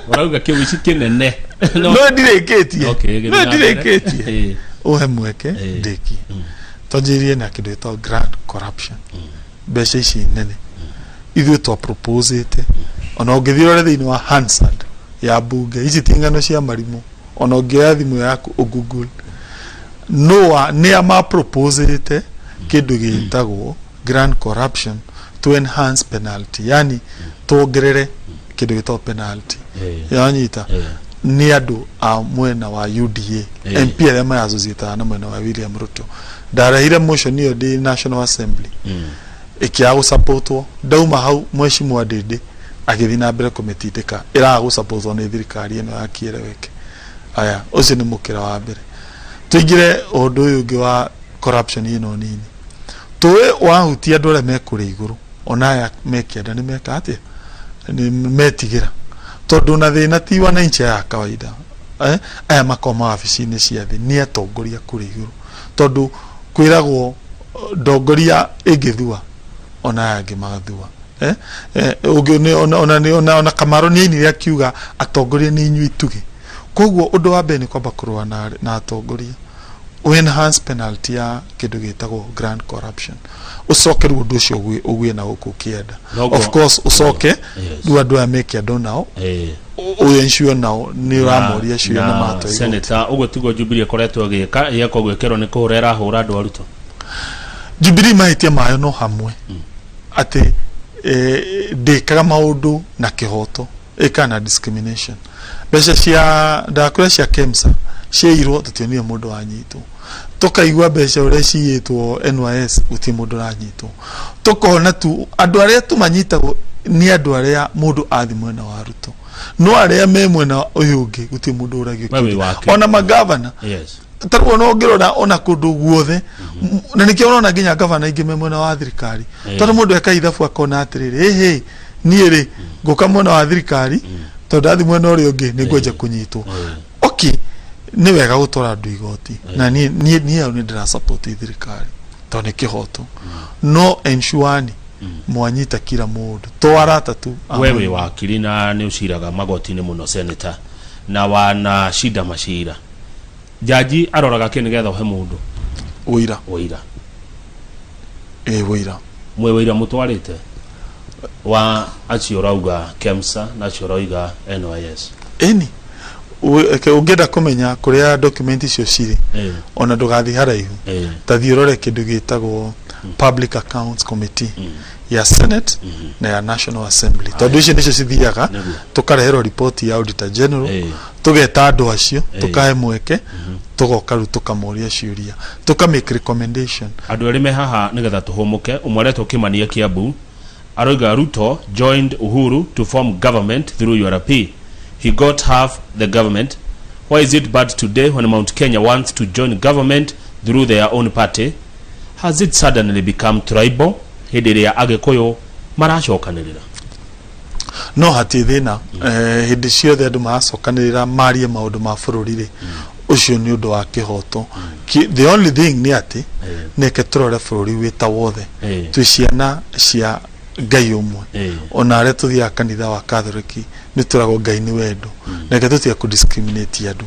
Ũrauga kĩũici kĩnene. No ndirĩkĩtie. Okay, gĩthiĩ no na mbere. Ndirĩkĩtie. Ũhe mweke ndĩkie. Twanjĩrĩrie na kĩndũ gĩtagwo grand corruption, mbeca ici nene. Ithuĩ twa proposĩte, ona ũngĩthiĩ ũrore thĩinĩ wa Hansard ya bunge, ici ti ng'ano cia marimũ, ona ũngĩoya thimũ yaku ũgoogle no wa nĩa ma proposĩte kĩndũ gĩtagwo grand corruption to enhance penalty, yani tuongerere kĩndũ gĩtagwo penalty. Yanyita? Nĩ andũ a mwena wa UDA, MP arĩa marassociataga na mwena wa William Ruto. Ndarehire motion ĩyo ndĩ National Assembly, ĩkĩaga gũsupportwo. Ndauma hau, Mheshimiwa Ndindi agĩthiĩ na mbere kũmĩtindĩka, ĩraga gũsupportwo nĩ thirikari ĩno ya kĩereweke. Aya, ũcio nĩ mũkĩra wa mbere. Tũingĩre ũndũ ũyũ ũngĩ wa corruption ĩno nini. Tũĩ wahutia andũ arĩa me kũrĩa igũrũ, ona aya me kĩanda nĩ meka atĩa, nĩ metigĩra, tondũ na thĩna ti wananchi aya a kawaida, eh? Aya makoragwo mawabici-inĩ cia thĩ nĩ atongoria kũrĩa igũrũ, tondũ kwĩragwo ndongoria ĩngĩthua ona aya angĩ magathua, eh? Eh, ũngĩ ona, ona Kamaro nĩ ainire akiuga atongoria nĩ inyuĩ itugĩ. Koguo ũndũ wa mbere nĩ kwamba kũrũa na atongoria, ũ enhance penalty ya kĩndũ gĩtagwo grand corruption, ũcoke rĩu ũndũ ũcio ũgwĩe na gũkũ kĩanda. Of course ũcoke rĩu andũ aya me kĩanda onao ũ ensure nao nĩ ũramoria ciũria na matwa igoti. Senator, ũguo tiguo Jubilee ĩkoretwo ĩgĩka, ĩgeka gwĩkĩrwo nĩ kũhũra ĩrahũra andũ arutwo. Jubilee mahĩtia mayo no hamwe atĩ ndĩkaga maũndũ na kĩhoto, ĩkaga na discrimination. Mbeca cia ndakwĩra cia KEMSA ciairwo, tũtionire mũndũ wanyitwo. Tũkaigua mbeca ũrĩa ciyĩtwo NYS, gũtirĩ mũndũ ũranyitwo. Tũkona tu andũ arĩa tũmanyitagwo nĩ andũ arĩa mũndũ athi mwena wa Ruto, no arĩa me mwena ũyũ ũngĩ gũtirĩ mũndũ ũragio We wĩ kĩũria. wake. Ona magavana, tarĩu ona ũngĩrora ona kũndũ guothe, na nĩkĩo ũrona nginya gavana aingĩ me mwena wa thirikari, tondũ mũndũ eka ithabu akona atĩrĩrĩ, ĩhĩ, niĩ rĩ ngũka mwena wa thirikari, tondũ ndathi mwena ũrĩa ũngĩ nĩ ngwenja kũnyitwo. Okay, nĩ wega gũtwara andũ igoti, na niĩ niĩ niĩ hau nĩ ndĩra support thirikari tondũ nĩ kĩhoto, no ensure mwanyita kila mũndũ, to arata tu a We wĩ mwena. Wakiri na nĩ ũciraga magoti-inĩ mũno, senator, na wana cinda macira, jaji aroraga kĩ nĩgetha ũhe mũndũ Ũira. Ũira. Ĩ, ũira. Mwĩ ũira mũtwarĩte wa acio ũrauga KEMSA na acio ũrauga NYS? Ĩni. Ũngĩenda kũmenya kũrĩa document icio cirĩ, ona ndũgathiĩ haraihu, ta thiĩ ũrore kĩndũ gĩtagwo Public Accounts Committee ya Senate na ya National Assembly, tondũ icio nĩcio cithiaga, tũkareherwo riboti ya Auditor General, tũgeta andũ acio, tũkahe mweke, tũgoka rĩu tũkamoria ciũria, tũka make recommendation. Andũ erĩ me haha nĩgetha tũhũmũke. Ũmwe aretwo Kĩmani e Kiambu, aroiga Ruto joined Uhuru to form government through URP. He got half the government. Why is it bad today when Mount Kenya wants to join government through their own party? Has it suddenly become tribal hĩndĩ ĩrĩa Agĩkũyũ maracokanĩrĩra? No hatirĩ thĩna. Hĩndĩ ciothe andũ maracokanĩrĩra marie maũndũ ma bũrũri rĩ, ũcio nĩ ũndũ wa kĩhoto. The only thing nĩ atĩ neke tũrore bũrũri wĩ ta wothe, twĩ ciana cia Ngai ũmwe. Ona arĩa tũthiaga kanitha wa Katholiki nĩ twĩragwo Ngai nĩ wendo. Reke tũtige kũ discriminate andũ.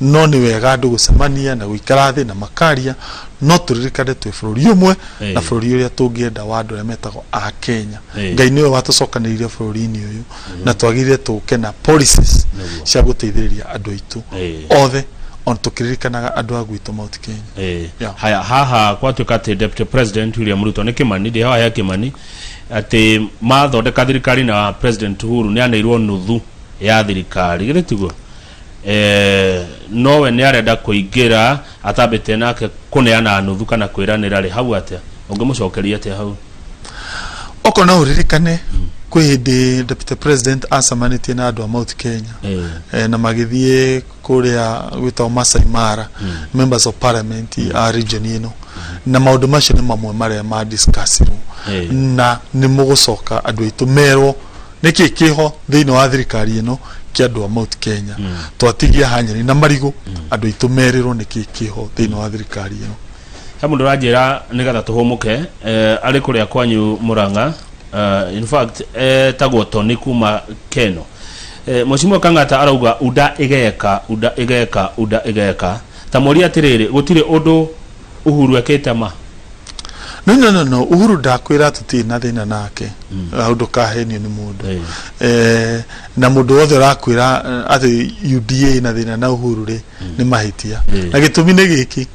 No nĩ wega andũ gũcemania na gũikara thĩ na makaria, no tũririkane twĩ bũrũri ũmwe, na bũrũri ũrĩa tũngĩenda wa andũ arĩa metagwo a Kenya. Ngai nĩwe watũcokanĩrĩirie bũrũri-inĩ ũyũ, na twagĩrĩire tũke na policies cia gũteithĩrĩria andũ aitũ othe, on tũkĩririkanaga andũ a gwitũ Mount Kenya. Yeah. Haya, haha kwatuĩka atĩ Deputy President William Ruto nĩ Kimani, ndĩ haha ya Kimani, atĩ mathondeka thirikari na President Uhuru nĩ aneirwo nuthu ya thirikari, githĩ tiguo? Nowe nĩ arenda kũingĩra atambĩte nake kũneana nuthu kana kwĩranĩra rĩ, hau atĩa ũngĩmũcokeria atĩa hau? Okorwo no ũririkane, kwĩ hĩndĩ Deputy President acemanĩtie na andũ a Mount Kenya na magĩthiĩ kũrĩa gwĩtagwo Masai Mara, members of parliament a region ĩno, na maũndũ macio nĩ mamwe marĩa ma discussirwo. Na nĩ mũgũcoka andũ aitũ merwo nĩkĩ kĩho thĩinĩ wa thirikari ĩno kĩa andũ a Mount Kenya. Twatigia hanyeni na marigũ, andũ aitũ merĩrwo nĩkĩ kĩho thĩinĩ wa thirikari ĩno. He mũndũ ũranjĩra nĩgetha tũhũmũke, arĩ kũrĩa kwanyu Murang'a, in fact etagwo Tony kuma Keno. Mheshimiwa Kang'ata arauga UDA ĩgeka, UDA ĩgeka, UDA ĩgeka. Ta mũrie atĩrĩrĩ, gũtirĩ ũndũ Uhuru ekĩte ma? No, no, no, no. Uhuru ndakwĩra tũtirĩ na thĩna nake. Hau ndũkahenio nĩ mũndũ. Na mũndũ wothe ũrakwĩra atĩ UDA ĩna thĩna na Uhuru rĩ, nĩ mahĩtia. Na gĩtũmi nĩ gĩkĩ,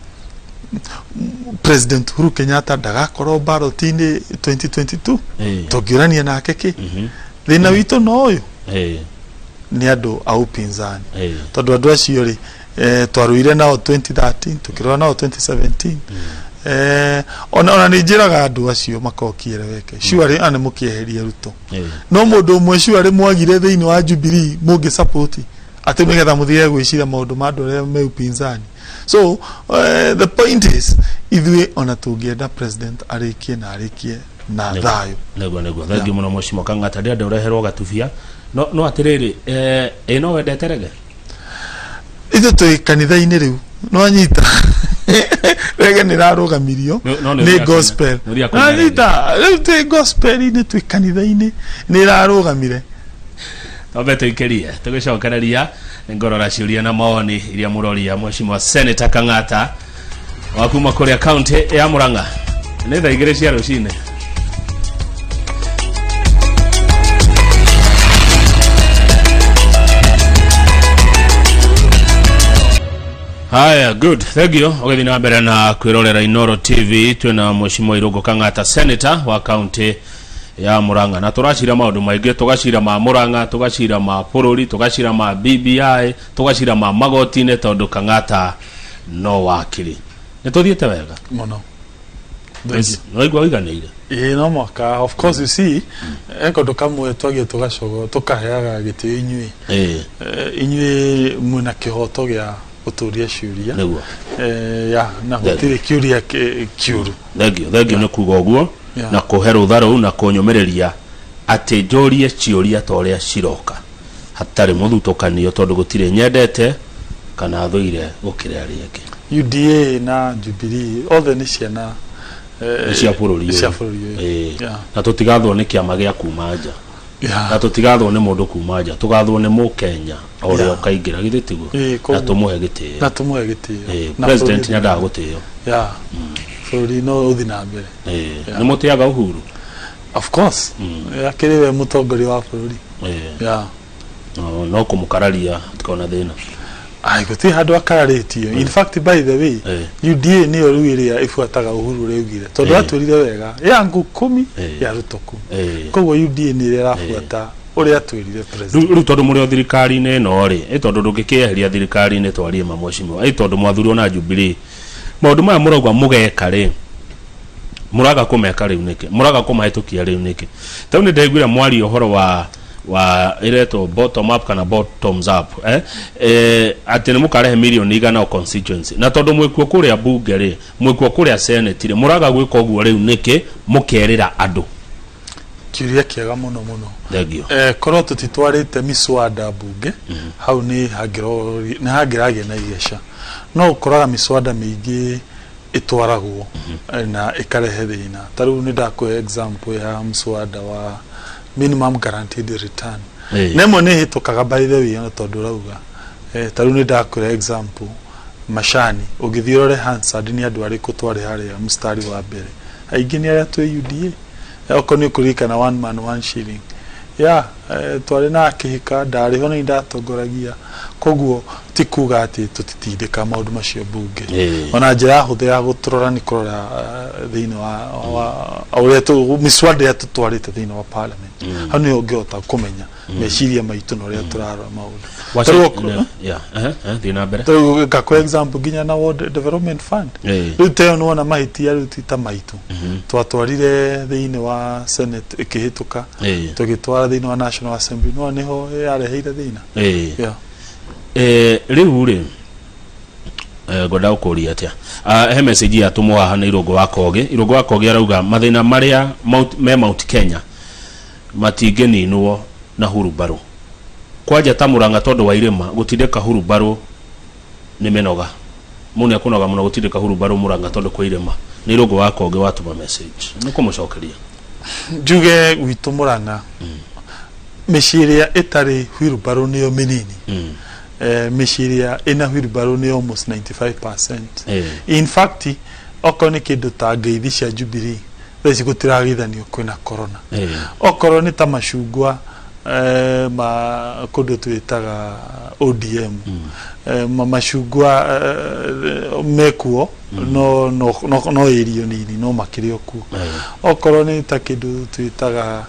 President Uhuru Kenyatta ndagakorwo ballot-inĩ 2022. Tũngĩũrania nake kĩ? Thĩna witũ no ũyũ nĩ andũ a upinzani, tondũ andũ acio rĩ, twarũire nao 2013, tukĩrũa nao 2017. Ona nĩ njĩraga andũ acio makorwo kĩeleweke, surely ana nĩ mũkĩeherie Ruto, no mũndũ ũmwe surely mwagire thĩinĩ wa Jubilee mũngĩ support atĩ nĩgetha mũthire gwĩciria maũndũ ma andũ arĩa me upinzani. So the point is, ithuĩ ona tũngĩenda president arĩkie na arĩkie na thayũ. Nĩguo, thengiũ mũno, Mheshimiwa Kang'ata. Ndĩrenda ũreherwo gatubia, no atĩrĩrĩ, ĩ no wendete rege? Ithuĩ twĩ kanitha-inĩ rĩu, nwanyita rege nĩ rarũgamirio No nĩ nĩ ũthiaga gospel. Nĩ ũthiaga kũina rege. Nwanyita rĩu twĩ gospel-inĩ, twĩ kanitha-inĩ, nĩ ĩrarũgamire. Twambe tũikĩrie, tũgĩcokereria ngorora ciũria na mawoni iria mũroria Mheshimiwa Senator Kang'ata wa kuma kũrĩa kaunti ya Murang'a. Nĩ thaa 2 cia rũcinĩ. Haya, good. Thank you. Ũgĩthiĩ na mbere na kwĩrorera Inoro TV, twĩna Mheshimiwa Irũngũ Kang'ata, Senator wa kaunti ya Murang'a, na tũracira maũndũ maingĩ, tũgacira ma Murang'a, tũgacira ma bũrũri, tũgacira ma BBI, tũgacira ma magoti-inĩ, tondũ Kang'ata no wakiri. Nĩ tũthiĩte wega mũno. Nĩwaigua ũiganĩire? Ĩĩ, no mwaka. Of course, you see, he kaũndũ kamwe twagiĩ tũgacogo tũkaheaga gĩtĩo inyuĩ. Inyuĩ mwĩna kĩhoto gĩa gũtũria ciũria. Ya na gũtirĩ kĩũria kĩũru. Thengio, thengio nĩ kuga ũguo na kũhe rũtha rũu na kũnyũmĩrĩria atĩ njũrie ciũria ta ũrĩa ciroka hatarĩ mũthutũkanio, tondũ gũtirĩ nyendete kana thũire gũkĩra arĩa angĩ. UDA na Jubilee othe nĩ ciana Nĩ cia bũrũri cia ũyũ. Bũrũri ũyũ. Na tũtigathwo nĩ kĩama gĩa kuma nja, na tũtigathwo nĩ mũndũ kuma nja, tũgathwo nĩ mũkenya o ũrĩa ũkaingĩra, githĩ tiguo? Ĩĩ, Na koguo. tũmũhe gĩtĩo. Na tũmũhe gĩtĩo. Na President bũrũri nĩ endaga gũtĩo. Yeah. Bũrũri no ũthiĩ na mbere. Nĩ mũtĩaga Uhuru? Of course, akĩrĩ we mũtongoria wa bũrũri. No kũmũkararia hatikona thĩna? Ai, gũtirĩ handũ akararĩtio. In fact, by the way, UDA nĩyo rĩu ĩrĩa ĩbuataga Uhuru ũrĩa augire, tondũ atwĩrire wega yangu kumi, ya Ruto kumi. Koguo UDA nĩ ĩrĩa ĩrabuata ũrĩa atwĩrire president. Rĩu tondũ mũrĩ o thirikari-inĩ ĩno rĩ, ĩ tondũ ndũngĩkĩeheria thirikari-inĩ, twarie ma, mheshimiwa, ĩ tondũ mwathurirwo na Jubilee, maũndũ maya mũrauga mũgeka rĩ, mũraga kũmeka rĩu nĩkĩ? Mũraga kũmahĩtũkia rĩu nĩkĩ? Tau nĩ ndaiguire mwaria ũhoro wa ĩretwo bottom up kana bottoms up, atĩ nĩ mũkarehe mirioni 100 o constituency, na tondũ mwĩkuo kũrĩa bunge rĩ, mwĩkuo kũrĩa senate rĩ, mũraga gwĩka ũguo rĩu nĩkĩ? Mũkerĩra andũ. Kĩũria kĩega mũno mũno. Thengio. Korwo tũtitwarĩte miswada bunge, hau nĩ hangĩragĩa na igeca, no ũkoraga miswada mĩingĩ ĩtwaragwo na ĩkarehe thĩna. Ta rĩu nĩ ndakũhe example ya mswada wa minimum guaranteed return. Na ĩmwe nĩ ĩhĩtũkaga, by the way, ona tondũ ũrauga, ta rĩu nĩ ndakũhe example macani, ũngĩthiĩ ũrore Hansard nĩ andũ arĩkũ twarĩ harĩa mstari wa mbere, aingĩ nĩ arĩa twĩ UDA. Okorwo nĩ ũkũririkana one man one shilling ya twarĩ na akĩhika ndarĩ ho na nĩ ndatongoragia, koguo ti kuga atĩ tũtitindĩka maũndũ macio mbunge. Ona njĩra hũthũ ya gũtũrora nĩ kũrora thĩinĩ wa ũrĩa mĩswada ĩrĩa tũtwarĩte thĩinĩ wa parliament. Hau nĩho ũngĩhota kũmenya meciria maitũ na ũrĩa tũrarora maũndũ. Wacha- Tarĩu okorwo- Yeah, ehe, ehe, thiĩ na mbere. Tarĩu ngakũ example nginya na World Development Fund. Rĩu teyo nĩwona mahĩtia rĩu ti ta maitũ. Twatwarire thĩinĩ wa Senate ĩkĩhĩtũka, tũgĩtwara thĩinĩ wa National Assembly, no nĩho yareheire thĩna. Yeah. Rĩu rĩ ngwenda gũkũria atĩa. Ah, he message yatũmwo haha nĩ Irũngũ wa Kogĩ. Irũngũ wa Kogĩ arauga mathĩna marĩa me Mount Kenya matingĩninwo na hurumbarũ. Kwanja ta Murang'a tondũ wa irĩma gũtindĩka hurumbarũ nĩ mĩnoga. Mũndũ nĩ ekũnoga mũno gũtindĩka hurumbarũ Murang'a tondũ kwĩ irĩma. Nĩ Irũngũ wa Kogĩ watũma message. Nĩ kũmũcokeria. Njuge gwitũ Murang'a mĩciĩ ĩrĩa ĩtarĩ wheelbarrow nĩyo mĩnini. Mĩciĩ ĩrĩa ĩna wheelbarrow nĩ almost 95%. In fact okorwo nĩ kĩndũ ta ngeithi cia Jubilee thaa ici gũtirageithanio kwĩna corona. Okorwo nĩ ta macungwa ma kũndũ twĩtaga ODM, macungwa mekuo no ĩrio nini no makĩrĩ o kuo. Okorwo nĩ ta kĩndũ twĩtaga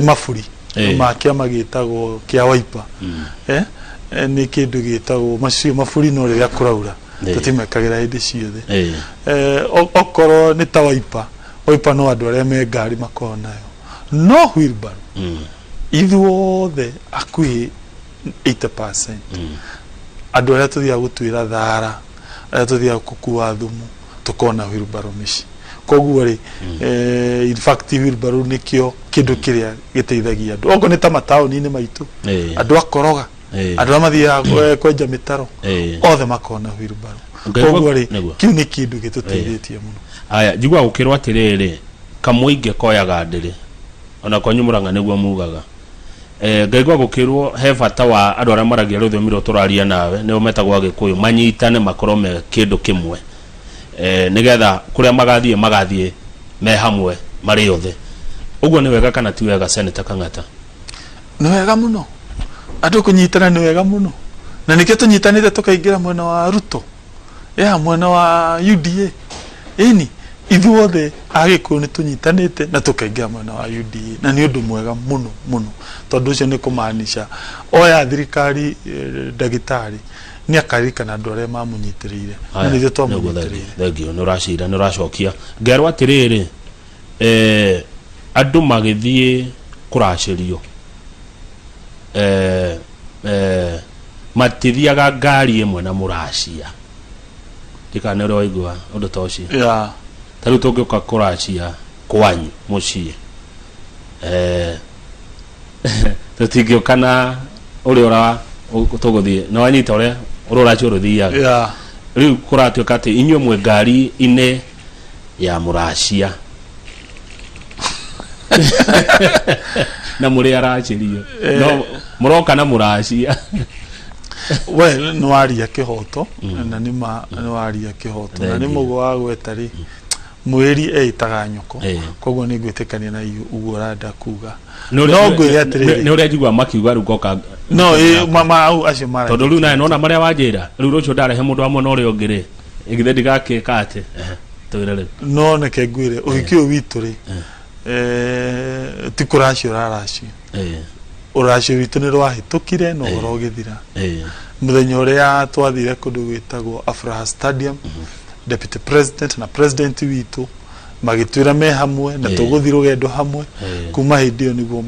maburi ma kĩama gĩtagwo kĩa Wiper, nĩ kĩndũ gĩtagwo macio maburi no rĩrĩa kũraura, tũtimekagĩra hĩndĩ ciothe. Okorwo nĩ ta Wiper, Wiper no andũ arĩa me ngari makoragwo nayo, no wheelbarrow ithuothe hakuhĩ 80% andũ arĩa tũthiaga gũtuĩra thara, arĩa tũthiaga gũkua thumu, tũkona wheelbarrow mĩciĩ. Koguo rĩ, in fact wheelbarrow nĩkĩo kĩndũ kĩrĩa gĩteithagia andũ. Okorwo nĩ ta mataũni-inĩ maitũ, andũ akoroga, andũ arĩa mathiaga kwenja mĩtaro, othe makona wheelbarrow. Koguo rĩ, kĩu nĩ kĩndũ gĩtũteithĩtie mũno. Aya, njiguaga gũkĩrwo atĩrĩrĩ, kamũingĩ koyaga ndĩrĩ ona kwanyu Mũrang'a nĩguo mugaga. Ngaigua gũkĩrwo he bata wa andũ arĩa maragia rũthiomi rũrũ tũraria nawe, nĩo metagwo Agĩkũyũ, manyitane makorwo me kĩndũ kĩmwe, nĩgetha kũrĩa magathiĩ magathiĩ me hamwe marĩ othe. Ũguo nĩ wega kana ti wega, Senator Kang'ata? Nĩ wega mũno andũ kũnyitana, nĩ wega mũno, na nĩkĩo tũnyitanĩte tũkaingĩra mwena wa Ruto ya mwena wa UDA. Ĩni, ithuothe Agĩkũyũ nĩ tũnyitanĩte na tũkaingĩra mwena wa UDA, na nĩ ũndũ mwega mũno mũno, tondũ ũcio nĩ kũmaanisha oya thirikari, ndagĩtarĩ nĩ akaririkana andũ arĩa mamũnyitĩrĩire, na Haya, nĩithuĩ nĩguo. twamũnyitĩrĩire. Thengiũ nĩ ũracira nĩ ũracokia. Ngerwo atĩrĩrĩ, andũ magĩthiĩ kũracĩrio, matithiaga ngari ĩmwe na mũracia. Ndikana nĩ ũrĩa waigua ũndũ ta ũcio. Ta rĩu tũngĩũka kũracia kwanyu mũciĩ, tũtingĩũka na ũrĩa ũra tũgũthiĩ na wanyita ũrĩa rũracio rũthiaga. Rĩu kũratuĩka atĩ inyuĩ mwĩ ngari-inĩ ya mũracia na mũrĩ aracĩrio no mũroka na mũracia. We nĩ waria kĩhoto, na nĩ ma nĩ waria kĩhoto, na nĩ Thengiũ. mũguo wa gweta rĩ, mwĩri eĩtaga nyoko. Koguo nĩ ngwĩtĩkania na ũguo ũrenda kuga. Nĩ ũrĩa- No ngwĩre atĩrĩrĩ. Nĩ ũrĩa njiguaga makiuga rĩu ngoka. No ma au acio maragia. Tondũ rĩu nawe nona marĩa wanjĩra rĩu, rũciũ ndarehe mũndũ wa mwena ũrĩa ũngĩ rĩ, githĩ ndigakĩka atĩ? Ehe, twĩre rĩu. No reke ngwĩre ũhiki ũyũ witũ rĩ, ti kũracio ũraracio. Ũracio witũ nĩ rwahĩtũkire na ũhoro ũgĩthira. Mũthenya ũrĩa twathire kũndũ gwĩtagwo Afraha Stadium, deputy president na president witũ magĩtwĩra me hamwe na tũgũthiĩ rũgendo hamwe. Kuma hĩndĩ ĩyo nĩguo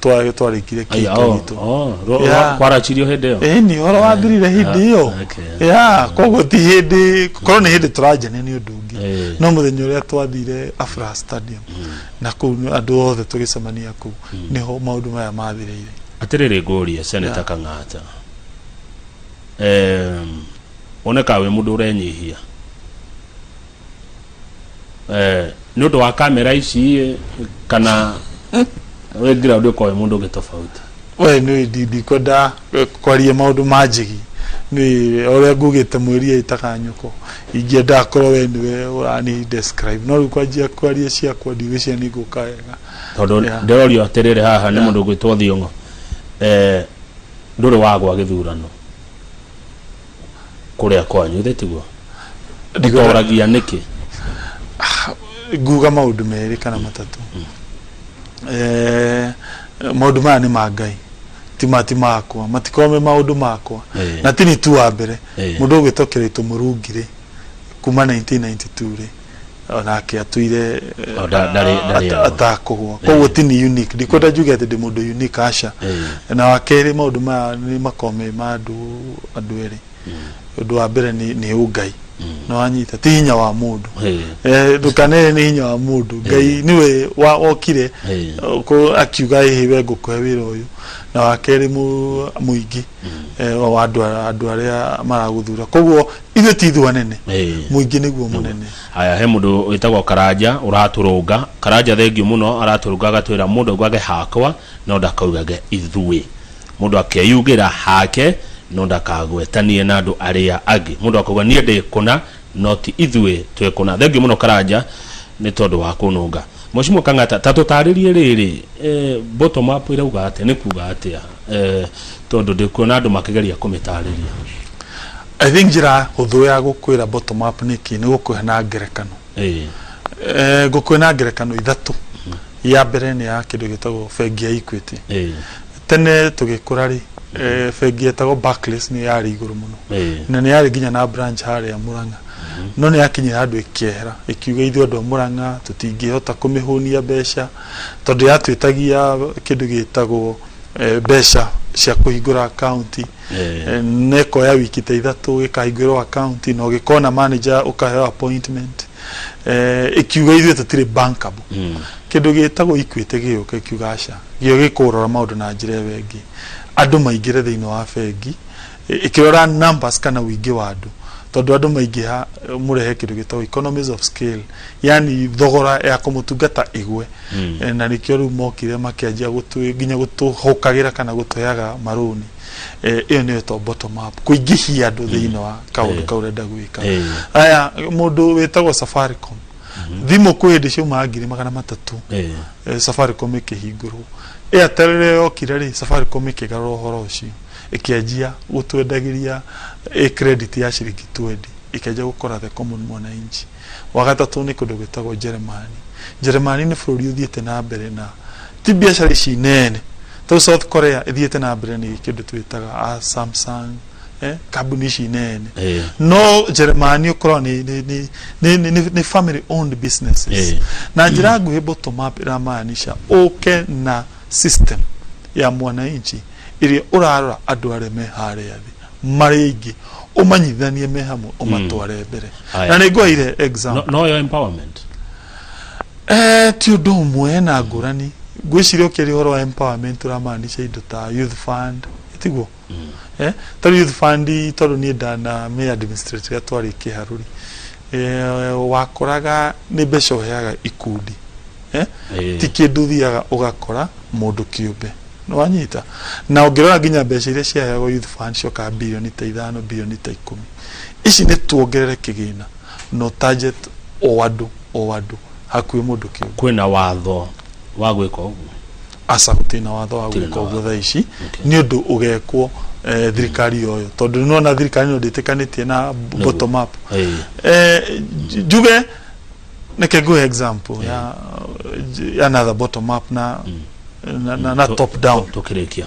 twarĩkire Aya, kĩhiko oh, gitũ. oh, kwaracirio hĩndĩ ĩyo. Ĩni, ũhoro wathirire hĩndĩ ĩyo. Ya koguo ti hĩndĩ korwo nĩ hĩndĩ tũranjania nĩ ũndũ ũngĩ. No mũthenya ũrĩa twathire Afraha Stadium na kũu andũ othe tũgĩcemania kũu, nĩho maũndũ maya mathirĩire. Atĩrĩrĩ, ngũrie Senator Kang'ata, wonekaga wĩ mũndũ ũrenyihia, nĩ ũndũ wa kamera ici kana wĩ ground ũkorwo wĩ mũndũ ũngĩ tofauti? We nĩ ndikwenda kwaria maũndũ ma njigi, nĩ ũrĩa ngugĩte mwĩri ĩtaga nyoko, ingĩenda akorwo we nĩwe ũrani describe, no rĩu kwanjia kwaria ciakwa ndigwĩciria nĩ ngũka wega. Tondũ ndĩrorio atĩrĩrĩ haha nĩ mũndũ ũgwĩtwo Thiong'o, ndũrĩ wagwa gĩthurano kũrĩa kwanyu, thĩ tiguo? Ũtoragia nĩkĩ? Nguga maũndũ merĩ kana matatũ. Maũndũ maya nĩ ma Ngai, ti makwa, matikorwo me maũndũ makwa. Na ti ni tu wa mbere. Mũndũ ũgwĩtwo Kĩraitũ Mũrungi rĩ, kuma 1992 rĩ, onake atũire O, ndarĩ agwa. Atakũgwa. Koguo ti ni unique, ndikwenda njuge atĩ ndĩ mũndũ unique, aca. Na wa kerĩ, maũndũ maya nĩ makoragwo me ma andũ erĩ. Ũndũ wa mbere nĩ ũngai, nĩ wanyita, ti hinya wa mũndũ. Ndũkanere nĩ hinya wa mũndũ. Ngai nĩwe wokire akiuga, "Ĩhĩ, we ngũkũhe wĩra ũyũ." Na wa kerĩ, mũingĩ wa andũ arĩa maragũthura. Koguo ithuĩ ti ithuĩ anene, mũingĩ nĩguo mũnene. Haya, he mũndũ wĩtagwo Karanja ũratũrũnga. Karanja, thengiũ mũno. Aratũrũnga agatwĩra mũndũ augage "hakwa" no ndakaugage "ithuĩ". Mũndũ akeyugĩra hake no ndakagwetanie na andũ arĩa angĩ. Mũndũ akauga, "Niĩ ndĩ kũna," no ti "ithuĩ twĩ kũna". Thengiũ mũno Karanja nĩ tondũ wa kũnũnga. Mheshimiwa Kang'ata, ta tũtarĩrie rĩrĩ, bottom up ĩrauga atĩa, nĩ kuga atĩa, tondũ ndĩkuona andũ makĩgeria kũmĩtarĩria. I think njĩra hũthũ ya gũkwĩra bottom up nĩ kĩ nĩ gũkũhe na ngerekano. Ngũkũhe na ngerekano ithatũ. Ya mbere nĩ ya kĩndũ gĩtagwo bengi ya Equity. Tene tũgĩkũra rĩ, bengi yetagwo Barclays nĩ yarĩ igũrũ mũno na nĩ yarĩ nginya na branch harĩa Murang'a, no nĩ yakinyire handũ ĩkĩehera, ĩkiuga, "Ithuĩ andũ a Murang'a tũtingĩhota kũmĩhũnia mbeca," tondũ yatwĩtagia kĩndũ gĩtagwo mbeca cia kũhingũra akaunti. Na ĩkoya wiki ta 3 gĩkahingũrwo akaunti, na ũgĩkona manager ũkaheo appointment. Ĩkiuga, "Ithuĩ tũtirĩ bankable." Kĩndũ gĩtagwo Equity gĩũka ĩkiuga, "Aca, gĩo gĩkũrora maũndũ na njĩra ĩyo ĩngĩ, andũ maingĩre thĩinĩ wa bengi." Ĩkĩrora numbers kana ũingĩ wa andũ, tondũ andũ maingĩha mũrehe kĩndũ gĩtagwo economies of scale, yani thogora ya kũmũtungata ĩgwe. Na nĩkĩo rĩu mokire makĩanjia nginya gũtũhũkagĩra kana gũtũheaga marũni. Ĩyo nĩyo ĩtagwo bottom up, kũingĩhia andũ thĩinĩ wa kaũndũ kau ũrenda gwĩka. Aya, mũndũ wĩtagwo Safaricom, thimũ kwĩ hĩndĩ ciaumaga 300,000. Safaricom ĩkĩhingũrwo. Airtel rĩrĩa yokire rĩ, Safaricom ĩkĩgarũra ũhoro ũcio, ĩkĩanjia gũtwendagĩria credit ya ciringi 20, ĩkĩanjia gũkora the common mwananchi. Wa gatatũ nĩ kũndũ gwĩtagwo Jeremani. Jeremani nĩ bũrũri ũthiĩte na mbere na ti biacara ici nene. Tondũ South Korea ĩthiĩte na mbere nĩ kĩndũ twĩtaga a Samsung, kambuni ici nene. No Jeremani ũkoragwo nĩ family owned businesses. Na njĩra nguhĩ, bottom up ĩramaanisha ũke na system ya mwananchi ĩrĩa ũrarora andũ arĩa me harĩa thĩ marĩ aingĩ, ũmanyithanie me hamwe, ũmatware mbere. Aya. Na nĩ ngwaire example. No yo empowerment. Ti ũndũ ũmwe na ngũrani. Ngwĩciria ũkĩaria ũhoro wa empowerment ũramaanisha indo ta youth fund, tiguo? Tondũ youth fund, tondũ niĩ ndana mĩ administrate rĩrĩa twarĩ kĩharũri, wakoraga nĩ mbeca ũheaga ikundi, ti kĩndũ ũthiaga ũgakora mũndũ kĩũmbe, nĩwanyita? Na ũngĩrora nginya mbeca iria ciaheagwo youth fund ciokaga bilioni ta 5, bilioni ta 10. Ici nĩ tuongerere kĩgĩna no target o andũ, o andũ hakuhĩ mũndũ kĩũmbe. Kwĩna watho wa gwĩka ũguo? Aca, gũtirĩ na watho wa Gũtirĩ na gwĩka ũguo watho. thaa ici. Nĩ ũndũ ũgekwo, thirikari yoyo, tondũ nĩwona thirikari no ndĩtĩkanĩtie na bottom up. Njuge neke nguhe example ya another bottom up na top down. Tũkĩrĩkia.